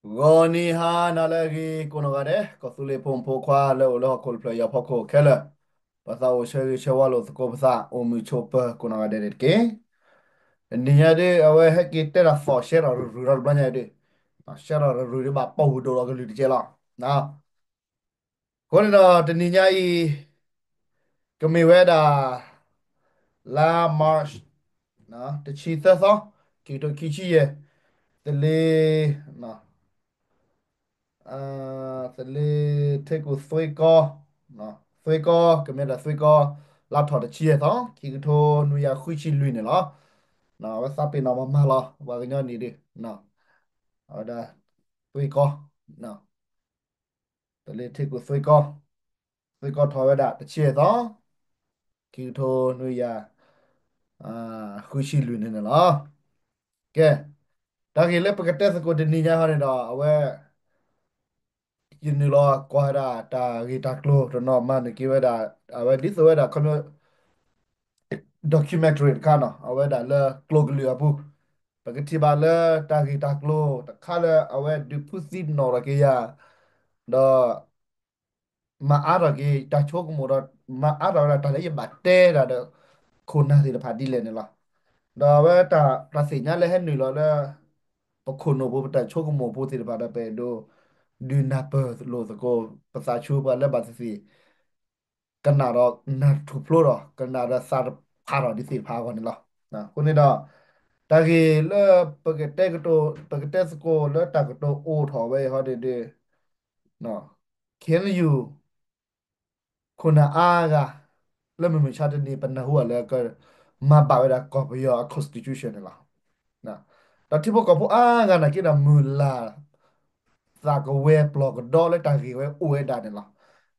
ဂီၤနံၤဟါနၤလၢအဂ့ၤ ကိးနီၢ်ဂၤဒဲး ကီၢ်သူလ့ၤဖိမုၣ်ဖိခွါလၢအိၣ်လၢဟီၣ်ခိၣ်တဖျၢၣ်အံၤအဖီခိၣ်ခဲလၢာ်, ပသးအိၣ်ဆၢဂ့ၤဆၢဝါလိာ်သကိးပသး အိၣ်မုာ်ဆိးပၢၤကိးနီၢ်ဂၤဒဲးန့ၣ်တက့ၢ်. တနံၤညါဒ်အဝဲဟဲက့ၤတဲတၢ်သီၣ်ရှဲထီၣ်ရူၤရူၤထီၣ်တဘျီညါဒ်, ရှဲထီၣ်ရူၤရူၤဒ်ဘၣ်ပီၢ်ပူၤဒိၣ်လီၤကလုၢ်တကဲလီၤ. အဃိန့ၣ်ဒီးတနံၤညါအံၤ ကမ့ၢ်ဝဲဒၣ် လါ March တဆံသၢသီ ခံကထိခံဆံယဲၢ်, သလ့ၤ သလ့ၤထ့ကူၣ်သွ့ကီ, သွ့ကီ ကမ့ၢ်ဒၣ်သွ့ကီ လါထီၣ်တဆံယဲၢ်သီ ခံကထိနွံကယၤဃုဆံလွံၢ်န့ၣ်လီၤ. အဝဲသးပ့ၤနီၣ်မၤမၤလီၤ ပှၤကညီနံၣ်ဒ် အဝဲဒၣ် သွ့ကီ သလ့ၤထ့ကူၣ်သွ့ကီ, သွ့ကီထီၣ်ဝဲဒၣ်တဆံယဲၢ်သီ ခံကထိနွံကယၤ ဃုဆံလွံၢ်န့ၣ်န့ၣ်လီၤ. ကဲ, တၢ်ဂ့ၢ်လၢပကတဲသကိးတနံၤညါဟီန့ၣ်ဒီး အဝဲ ယနုာ်လီၤကွၢ်ဝဲဒၣ်တၢ်ဂ့ၢ်တၢ်ကျိၤတနီၤ မၤန့ၢ်က့ၤဝဲဒၣ် အဝဲဒ်သိးဝဲဒၣ် ခီ documentary တခါနီၤ အဝဲဒၣ်လၢကျိၤကလုာ်အပူၤ, ပကထံၣ်ဘၣ်လၢတၢ်ဂ့ၢ်တၢ်ကျိၤတခါလၢအဝဲဒုးဖုသံနီၣ်ထီၣ်က့ၤယၤ, ဒီး မၤအါထီၣ်က့ၤတၢ်ဆိကမိၣ်ဒီး မၤအါထီၣ်ဝဲဒၣ်တၢ်လၢယဘၣ်တဲဒၣ်ဒီး ခိၣ်နၢ်သ့ၣ်တဖၣ်ဒ်လဲၣ်န့ၣ်လီၤ. ဒီးအဝဲတၢ်သ့ၣ်ညါလၢဟဲနုာ်လီၤလၢ ပခိၣ်နူာ်ပူၤ ပတၢ်ဆိကမိၣ်ပူၤသ့ၣ်တဖၣ်ဒီး ပအဲၣ်ဒိးဒုးနၢ်ပၢၢ်လိာ်သကိး ပသးဆူပှၤလၢဘၣ်သ့ၣ်သ့ၣ် ကနၣ်ဒီးနၢ်ထူၣ်ဖျိဒီး ကနၣ်ဒီးသးတဖးထီၣ်ဒ်သ့ၣ်တဖၣ်အဂီၢ်န့ၣ်လီၤ. အဃိန့ၣ်ဒီး တၢ်ဂ့ၢ်လၢ ပကတဲသကိးလၢတၢ်ကတိၤအိၣ်ထီၣ်ဝဲအံၤဟီဒ် KNU ခိၣ်နၢ်အါဂၤ လၢမုၢ်မဆါတနံၤ ပနၢ်ဟူဘၣ်လၢ ကမၤဘၣ်ဝဲဒၣ်ကီၢ်ပယီၤအ constitution န့ၣ်လီၤ. ဒီးထံဖိကီၢ်ဖိအါဂၤနာ်က့ဒီး မုၢ်လၢ်သးကဝဲၤပျီၢ်ကဒီလၢတၢ်ဂ့ၢ်ဝဲအိၣ်ဝဲဒၣ်န့ၣ်လီၤ.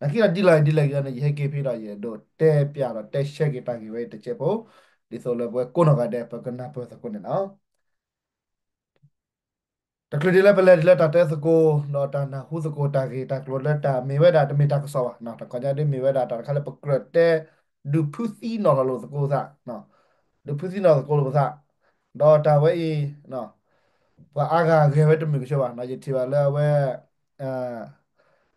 နာ်က့ဒီးဒ်လဲၣ်ဒ်လဲၣ်ဂ့ၤန့ၣ် ယဟဲက့ၤဖဲဒီး ယအဲၣ်ဒိးတဲပျးဒီးတဲရှဲက့ၤတၢ်ဂ့ၢ်ဝဲအံၤတစဲးဖိ ဒ်သိးလၢပဝဲကိးနီၢ်ဂၤဒဲး ပကနၢ်ပၢၢ်သကိးန့ၣ်လီၤ. တချုးဒ်လၢပလဲၤဒ်လၢတၢ်တဲသကိး ဒီးတၢ်နၢ်ဟူသကိးတၢ်ဂ့ၢ်တၢ်ကျိၤလၢတၢ်မ့ၢ်ဝဲဒၣ်တမ့ၢ်တၢ်ကစီၣ်ဘၣ်, တခီညါဒ်မ့ၢ်ဝဲဒၣ်တၢ်တခါလၢပကြၢးတဲ ဒုးဖုသံနီၣ်ထီၣ်လိာ်သကိးပသး, ဒုးဖုသံနီၣ်သကိးလိာ်ပသး, ဒီးတၢ်ဝဲအံၤ ပှၤအါဂၤဂဲၤဝဲတမုာ်ကဆၢဘၣ်, ယထံၣ်ဘၣ်လၢအဝဲ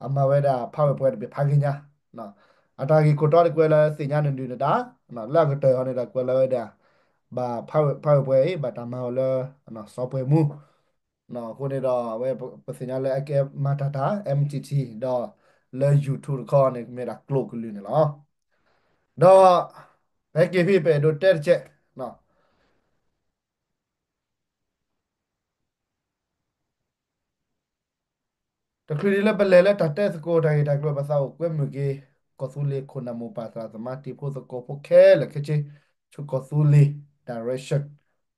အမၤဝဲဒၣ်ဖးဝဲၢ်ပှဲၤတဘ့ၣ်ဖးဂ့ၤညါ, အတၢ်ဂ့ၢ်ခိၣ်တီဒ်ကွဲးလၢသ့ၣ်ညါနုာ်ဒုးနတၢ်, လၢအကတၢၢ်အီၤန့ၣ်ဒီးကွဲးလၢဝဲဒၣ် ဘၣ်ဖးဝဲၢ်ပှဲၤအံၤ ဘၣ်တၢ်မၤအီၤလၢ စီၤပှဲၤမူ, အဃိန့ၣ်ဒီး အဝဲပသ့ၣ်ညါလၢအကဲမၤတၢ်တၢ် M T T ဒီးလၢ YouTube တခီန့ၣ် မ့ၢ်ဒၣ်ကျိာ်ကလုာ်န့ၣ်လီၤ. ဒီး ပဟဲက့ၤဖဲပအဲၣ်ဒိးတဲတကဲး တချုးဒ်လၢပလဲၤလၢတၢ်တဲသကိးတၢ်ဂ့ၢ်တၢ်ကျိၤ ပသးအိၣ်ကွဲမုာ်က့ၤ ကီၢ်သူလ့ၤခိၣ်နၢ်မိၢ်ပၢ်သရၣ်သမါတံၤဖိသကိးဖိခဲလၢာ်ခဲဆ့ ဆူကီၢ်သူလ့ၤ direction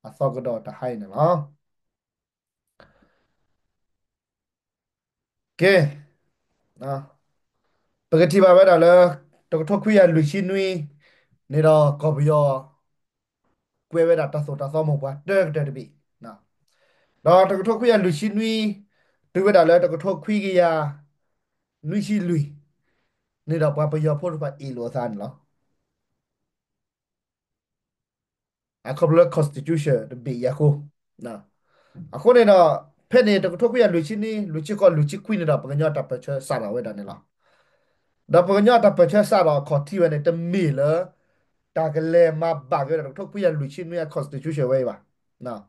အသီကဒီးတဟါအံၤန့ၣ်လီၤ. ကဲ, ပကထံၣ်ဘၣ်ဝဲဒၣ်လၢ တကထိခွံကယၤလွံၢ်ဆံနွံန့ၣ်ဒီး ကီၢ်ပယီၤ ကွဲးဝဲဒၣ်တၢ်သိၣ်တၢ်သီမိၢ်ပှၢ်တၢကတၢၢ်တဘ့ၣ်, ဒီးတကထိခွံကယၤလွံၢ်ဆံနွံ တုၤဝဲဒၣ်လၢတကထိခွံကယၤနွံဆံလွံၢ်န့ၣ်ဒီး ပှၤပယီၤဖိတဖၣ်အ့ၣ်လိာ်အသးန့ၣ်လီၤ. အခီဖျိလၢ constitution တဘ့ၣ်အံၤအဃိ, အဃိန့ၣ်ဒီး ဖဲန့ၣ် တကထိခွံကယၤလွံၢ်ဆံနွံ လွံၢ်ဆံဃိး လွံၢ်ဆံခွံန့ၣ်ဒီး ပှၤကညီတၢ်ပၢၢ်ဆၢစးထီၣ်ဝဲဒၣ်န့ၣ်လီၤ. ဒီးပှၤကညီတၢ်ပၢၢ်ဆၢစးထီၣ်အခီၣ်ထံးဝဲန့ၣ် တမ့ၢ်လၢ တၢ်ကလဲၤမၤဘၣ်က့ၤဝဲဒၣ် တကထိခွံကယၤလွံၢ်ဆံနွံအ constitution ဝဲအံၤဘၣ်.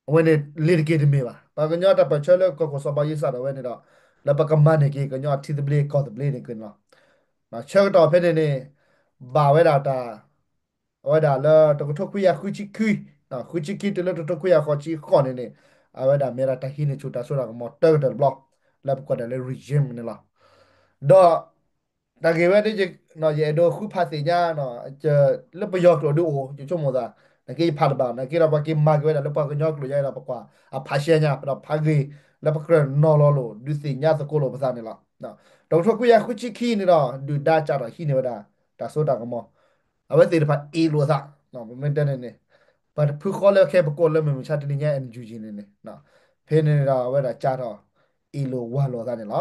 အဝဲန့ၣ်လ့ၤတက့ၤတမ့ၢ်ဘၣ်. ပှၤကညီတၢ်ပၢၢ်ဆၢလၢကီၢ်ခိၣ်စီၤဘးအူကၠံစးထီၣ်ဝဲန့ၣ်ဒီး လၢပကမၤန့ၢ်က့ၤကညီထံသဘျ့ကီၢ်သဘျ့န့ၣ်က့ၤန့ၣ်လီၤ. ဆၢကတီၢ်ဖဲန့ၣ်န့ၣ် ဘၣ်ဝဲဒၣ်တၢ် အဝဲဒၣ်လၢတကထိခွံကယၤဃုဆံခံ, ဃုဆံခံတုၤလၢတကထိခွံကယၤဃိးဆံဃိးန့ၣ်န့ၣ် အဝဲဒၣ်မ့ၢ်ဒၣ်တၢ်ဟံးန့ၢ်ဆူၣ်တၢ်စိတၢ်ကမီၤတၢကတၢၢ်တဘျီ လၢပကွၢ်ဒၣ်လၢ regime န့ၣ်လီၤ. ဒီး တၢ်ဂ့ၢ်ဝဲဒၣ် ယအဲၣ်ဒိးဃုဖးသ့ၣ်ညါ လၢပယီၤကျိာ်ဒုးအိၣ် ယဆိကမိၣ်သး နာ်က့ယဖးတဘၣ် နာ်က့ဒီးပှၤက့ၤမၤက့ၤဝဲဒၣ်လၢပှၤကညီကျိာ်ယါဒီးပကွၢ် အဖးရှဲညါ ဒီးဖးဂ့ၤလၢပကြၢးနီၤလီၤလိာ် ဒုးသ့ၣ်ညါသကိးလိာ်ပသးန့ၣ်လီၤ. တကထိခွံကယၤဃုဆံခံန့ၣ်ဒီး ဒုၣ်ဒါကးထီၣ်ဟံးန့ၢ်ဝဲဒၣ် တၢ်စိတၢ်ကမီၤ အဝဲသ့ၣ်တဖၣ်အ့ၣ်လိာ်သး ပမ့ၢ်တဲန့ၣ်န့ၣ် ပှၤတဖုဃီလၢခဲအံၤပကိးလၢမုၢ်မဆါတနံၤညါ NUG န့ၣ်န့ၣ် ဖဲန့ၣ်ဒီးအဝဲဒၣ်ကးထီၣ်အ့ၣ်လိာ်ဝၤလိာ်သးန့ၣ်လီ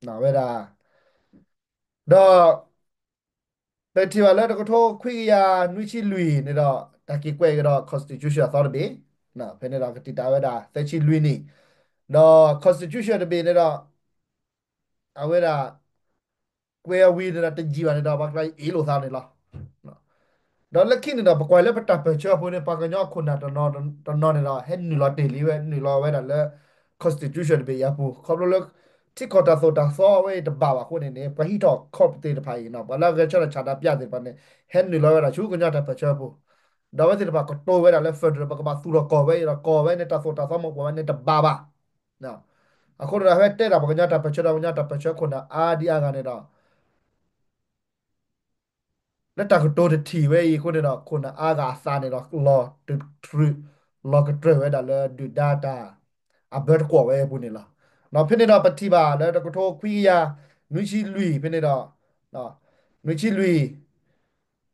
ၤ. ဝဲဒၣ် ဒီး ပထံၣ်ဘၣ်လၢတကထိခွံကယၤနွံဆံလွံၢ်န့ၣ်ဒီး တၢ်က့ၤကွဲးကဒီး constitution အသီတဘ့ၣ်, ဖဲန့ၣ်ဒီးကတံာ်တာ်ဝဲဒၣ်သၢဆံလွံၢ်နံၣ်, ဒီး constitution တဘ့ၣ်န့ၣ်ဒီး အဝဲဒၣ် ကွဲးအဝံၤန့ၣ်ဒီးတယံာ်ဘၣ်န့ၣ်ဒီး ပှၤကျါအ့ၣ်လိာ်သးန့ၣ်လီၤ. ဒီးလၢခံန့ၣ်ဒီး ပကွၢ်လၢပတၢ်ပၢၢ်ဆၢအပူၤန့ၣ် ပှၤကညီခိၣ်နၢ်တနီၤတနီၤန့ၣ်ဒီး ဟဲနုာ်လီၤတ့ၢ်လံဝဲ နုာ်လီၤဝဲဒၣ်လၢ constitution တဘ့ၣ်အံၤအပူၤ ခီဖျိလၢ ထံကီၢ်တၢ်သိၣ်တၢ်သီဝဲအံၤတဘၣ်ဘၣ်အဃိန့ၣ်န့ၣ် ပှၤဟံးထီၣ်ခီၣ်သ့ၣ်တဖၣ်အံၤ ပှၤလၢအဂဲၤဆၢထၢၣ်ဆန္ဒပြသ့ၣ်တဖၣ်န့ၣ် ဟဲနုာ်လီၤဝဲဒၣ်ဆူကညီတၢ်ပၢၢ်ဆၢအပူၤ ဒီးအဝဲသ့ၣ်တဖၣ်ကတိၤဝဲဒၣ်လၢ federal ပကဘၣ်သူၣ်ထီၣ်ကီၢ်ဝဲအံၤဒီး ကီၢ်ဝဲန့ၣ် တၢ်သိၣ်တၢ်သီမ့ၢ်ပှၤဝဲန့ၣ်တဘၣ်ဘၣ်. အဃိန့ၣ်ဒီး ဟဲတဲဒၣ်ပှၤကညီတၢ်ပၢၢ်ဆၢဒီး ပှၤကညီတၢ်ပၢၢ်ဆၢခိၣ်နၢ်အါဒံအါဂၤန့ၣ်ဒီး လၢတၢ်ကတိၤတထံၣ်ဝဲအံၤအဃိန့ၣ်ဒီး ခိၣ်နၢ်အါဂၤအသးန့ၣ်ဒီး လီၤတတြူး လီၤကတြၢၢ်ဝဲဒၣ်လၢဒုၣ်ဒါတၢ်အဘၢတကွီၢ်ဝဲအပူၤန့ၣ်လီၤ. ဒီးဖဲန့ၣ်ဒီးပထံၣ်ဘၣ်လၢတကထိခွံကယၤ နွံဆံလွံၢ်ဖဲန့ၣ်ဒီး နွံဆံလွံၢ်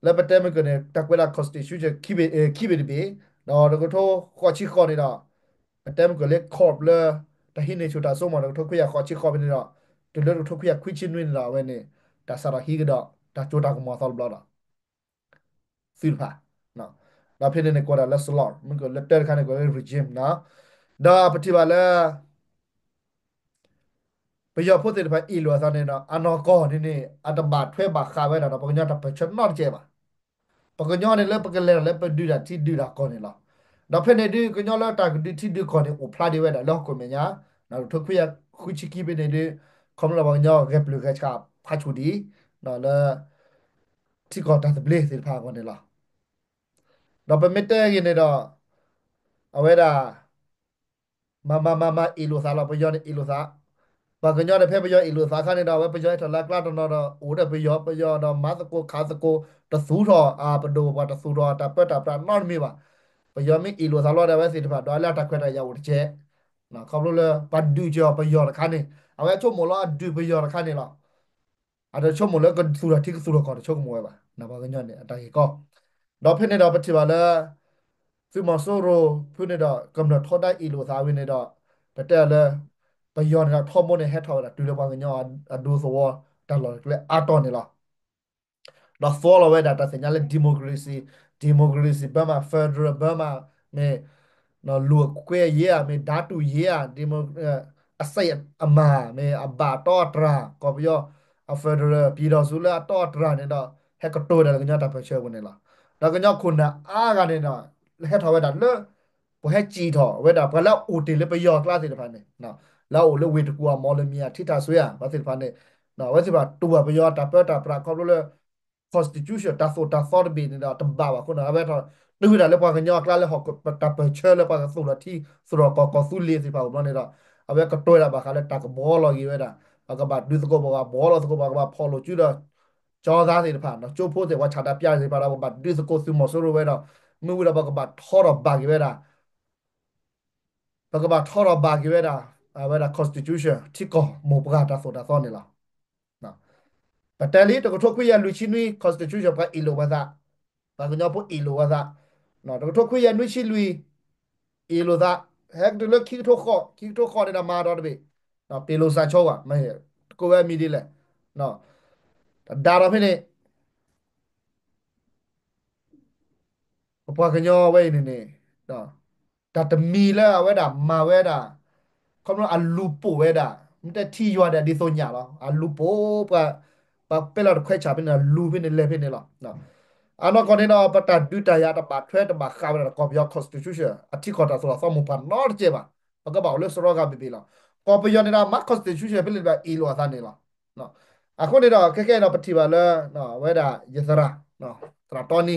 လၢပတဲမုၢ်ကၢၢ်န့ၣ် တၢ်ကွဲးဒၣ် constitution ခံဘ့ၣ်တဘ့ၣ် ဒီးတကထိဃိးဆံဃိးန့ၣ်ဒီး ပတဲမုၢ်ကၢၢ်လၢ court လၢ တၢ်ဟံးန့ၢ်ဆူၣ်တၢ်စိကမီၤ တကထိခွံကယၤဃိးဆံဃိးဖဲန့ၣ်ဒီး တုၤလၢတကထိခွံကယၤခွံဆံနွံန့ၣ်ဒီး အဝဲန့ၣ် တၢ်စးထီၣ်ဟံးကဒီး တၢ်ကၠိတၢ်ကမီၤအသီတဘျီဒီး သုတဖၣ် ဒီးဖဲန့ၣ်န့ၣ် ကိးဒၣ်လၢ slot မုၢ်ကၢၢ်လၢတၢတခါန့ၣ် ကိးလၢ regime နီၤ ဒီးပထံၣ်ဘၣ်လၢ ပယီၤဖိသ့ၣ်တဖၣ်အ့ၣ်လိာ်အသးန့ၣ်ဒီး အနီၢ်ကီၢ်န့ၣ်န့ၣ် အတဘၣ်ထွဲဘၣ်ဃးဝဲဒၣ်ဒီး ပှၤကညီတၢ်ပၢၢ်ဆၢနီတစဲးဘၣ်. ပှၤကညီန့ၣ်လၢပကလဲၤဒီးလၢပဒုးတၢ်ထံဒုးတၢ်ကီၢ်န့ၣ်လီၤ. ဒီးဖဲန့ၣ်ဒုး ကညီလၢတၢ်ကဒုးထံဒုးကီၢ်န့ၣ် အိၣ်ဖျါဒံးဝဲဒၣ်လၢဟီၣ်ခိၣ်မဲာ်ညါ တကထိခွံကယၤခွံဆံခံဖဲန့ၣ်ဒုး ခီဖျိလၢပှၤကညီဂဲၤပျုၢ်ဂဲၤဆှးဖးဆူၣ်ဒံး လၢ ထံကီၢ်တၢ်သဘျ့သ့ၣ်တဖၣ်အဂီၢ်န့ၣ်လီၤ. ဒီးပမ့ၢ်တဲဂ့ၤန့ၣ်ဒီး အဝဲဒၣ် မၤမၤမၤမၤအ့ၣ်လိာ်သးလီၤ ပယီၤန့ၣ်အ့ၣ်လိာ်သး, ပှၤကညီန့ၣ်ဖဲပယီၤအ့ၣ်လိာ်သးအခါန့ၣ်ဒီး အဝဲပယီၤဟဲထီၣ်လၢအကျါတနီၤဒီး အိၣ်ဒီးပယီၤ ပယီၤဒီးမၤသကိးခးသကိး တသူၣ်ထီၣ်အပဒိၣ်ပှၤတသူၣ်ထီၣ်အတၢ်ပၢတၢ်ပြးနီတမံၤဘၣ်. ပယီၤမ့ၢ်အ့ၣ်လိာ်သးလီၤဒီး အဝဲသ့ၣ်တဖၣ်ဒီးလၢအတၢ်ခွဲးတၢ်ယာ်အိၣ်တက့ၢ်. ခီဖျိလၢပှၤဒုးက့ၤအီၤပယီၤတခါန့ၣ် အဝဲဆိကမိၣ်လီၤအဒုးပယီၤတခါန့ၣ်လီၤ. အတဆိကမိၣ်လၢကသူၣ်ထီၣ်ထံကသူၣ်ထီၣ်ကီၢ်တဆိကမိၣ်ဝဲဘၣ် ပှၤကညီန့ၣ် အတၢ်ဂ့ၢ်ကီ ဒီးဖဲန့ၣ်ဒီးပထံၣ်ဘၣ်လၢ သုးမီၤစိရိၤဖုန့ၣ်ဒီး ကမျၢၢ်ထီဒါအ့ၣ်လိာ်သးဝံၤန့ၣ်ဒီး ပတဲလၢ ပယီၤန့ၣ်ဒီးထီဘိန့ၣ် ဟဲထီၣ်ဝဲဒၣ်တုၤလၢပှၤကညီအဒူသဝီ တၢ်လီၢ်တကျဲအါတီၢ်န့ၣ်လီၤ. ဒီးသွီလီၤဝဲဒၣ်တၢ်သ့ၣ်ညါလၢ democracy, democracy Burma, federal Burma မ့ၢ် လူ့အခွင့်အရေး မ့ၢ် ဓာတုရေး အစိတ်အမာန် မ့ၢ်အဘၣ်အတီအတြၢ် ကီၢ်ပယီၤအ federal ပြည်ထောင်စုလၢအတီအတြၢ်န့ၣ်ဒီး ဟဲကတိၤဝဲဒၣ်လၢကညီတၢ်ပၢၢ်ဆၢအပူၤန့ၣ်လီၤ. ဒီးကညီခိၣ်နၢ်အါဂၤန့ၣ်ဒီး ဟဲထီၣ်ဝဲဒၣ်လၢ ပှၤဟဲစံၣ်ထီၣ်ဝဲဒၣ် ပှၤလၢအအိၣ်တ့ၢ်လၢပယီၤအကျါသ့ၣ်တဖၣ်န့ၣ် လၢအအိၣ်လၢဝ့ၢ်တကူၣ်အမီၢ်လၢမံၤအထံထၣ်စွဲဧါ ပှၤသ့ၣ်တဖၣ်န့ၣ် အဝဲသ့ၣ်တဖၣ်တူၢ်ဘၣ်ပယီၤတၢ်ပၢတၢ်ပြးခီဖျိလၢ constitution တၢ်သိၣ်တၢ်သီတဘ့ၣ်န့ၣ်ဒီးတဘၣ်ဘၣ်အဃိန့ၣ် အဝဲထီၣ်တုၤဝဲဒၣ်လၢပှၤကညီအကျါလၢဟီၣ်ခိၣ်တၢ်ပၢၢ်ဆၢလၢပှၤကသူၣ်ထီၣ်ထံ သူၣ်ထီၣ်ကီၢ်ကီၢ်သူလ့ၤသ့ၣ်တဖၣ်အိၣ်ဘျီန့ၣ်ဒီး အဝဲကတိၤဝဲဒၣ်ဘၣ်ဃးလၢတၢ်ကဘှီလီၤက့ၤဝဲဒၣ် ပှၤကဘၣ်ဒုးသကိး ပှၤကဘၣ်ဘှီလီၤသကိး ပှၤကဘၣ်ဖီၣ်လိာ်စုဒီး ကၠီသးသ့ၣ်တဖၣ် ကၠိဖိသ့ၣ် ပှၤဆန္ဒပြသ့ၣ်တဖၣ်ဒီး ပကဘၣ်ဒုးသကိးသုးမီၤစိရိၤဝဲဒီး မ့ၢ်ဝံၤဒီးပကဘၣ်ထီထီၣ်ဘၣ်က့ၤဝဲဒၣ် ပကဘၣ်ထီထီၣ်ဘၣ်က့ၤဝဲဒၣ် အဝဲဒၣ် constitution ထံကီၢ်မိၢ်ပှၢ်တၢ်သိၣ်တၢ်သီန့ၣ်လီၤ. ပတဲလံ တကထိခွံကယၤလွံၢ်ဆံနွံ constitution ပှၤအ့ၣ်လိာ်ပှၤသး, ပှၤကညီဖိအ့ၣ်လိာ်ပှၤသး, တကထိခွံကယၤနွံဆံလွံၢ် အ့ၣ်လိာ်သး, ဟဲကတုၤလၢခံကထိဃိး, ခံကထိဃိးန့ၣ်ဒီးမၤဒီးတဘ့ၣ်, ပ့ၤလိာ်စၢ်ဆိဝဲ, တကိးဝဲအမံၤဒ်လဲၣ်, တဒါဒီးဖဲန့ၣ် ပပှၤကညီဝဲအံၤန့ၣ်န့ၣ် တၢ်တမံၤလၢအဝဲဒၣ်မၤဝဲဒၣ် ခီဖျိအလူၤပိာ်ဝဲဒၣ် မ့ၢ်တဲထံယွၤဒီးဒ်သိးညၣ်လီၤ. အလူၤပိာ်ပှၤ ပှၤပဲလီၤတခွဲးဆၣ်ဖဲန့ၣ် အလူၤဖဲန့ၣ်လဲၤဖဲန့ၣ်လီၤ. အနီၢ်ကီၢ်န့ၣ်ဒီး ပတၢ်ဒုးတၢ်ယၤတဘၣ်ထွဲတဘၣ်ဃးဝဲဒၣ်ဒီးကီၢ်ပယီၤ constitution အထံကီၢ်တၢ်သိၣ်တၢ်သီမိၢ်ပှၢ်နီတစဲးဘၣ်. ပကဘၣ်အိၣ်လၢစရီဂၤဘ့ၣ်ဘ့ၣ်လီၤ. ကီၢ်ပယီၤန့ၣ်ဒီးမၤ constitution ဖဲလဲၣ်တဘၣ်အ့ၣ်လိာ်အသးန့ၣ်လီၤ. အဃိန့ၣ်ဒီး ခဲကဲအံၤဒီးပထံၣ်ဘၣ်လၢ အဝဲဒၣ်ယသရၣ် သရၣ်တီနံ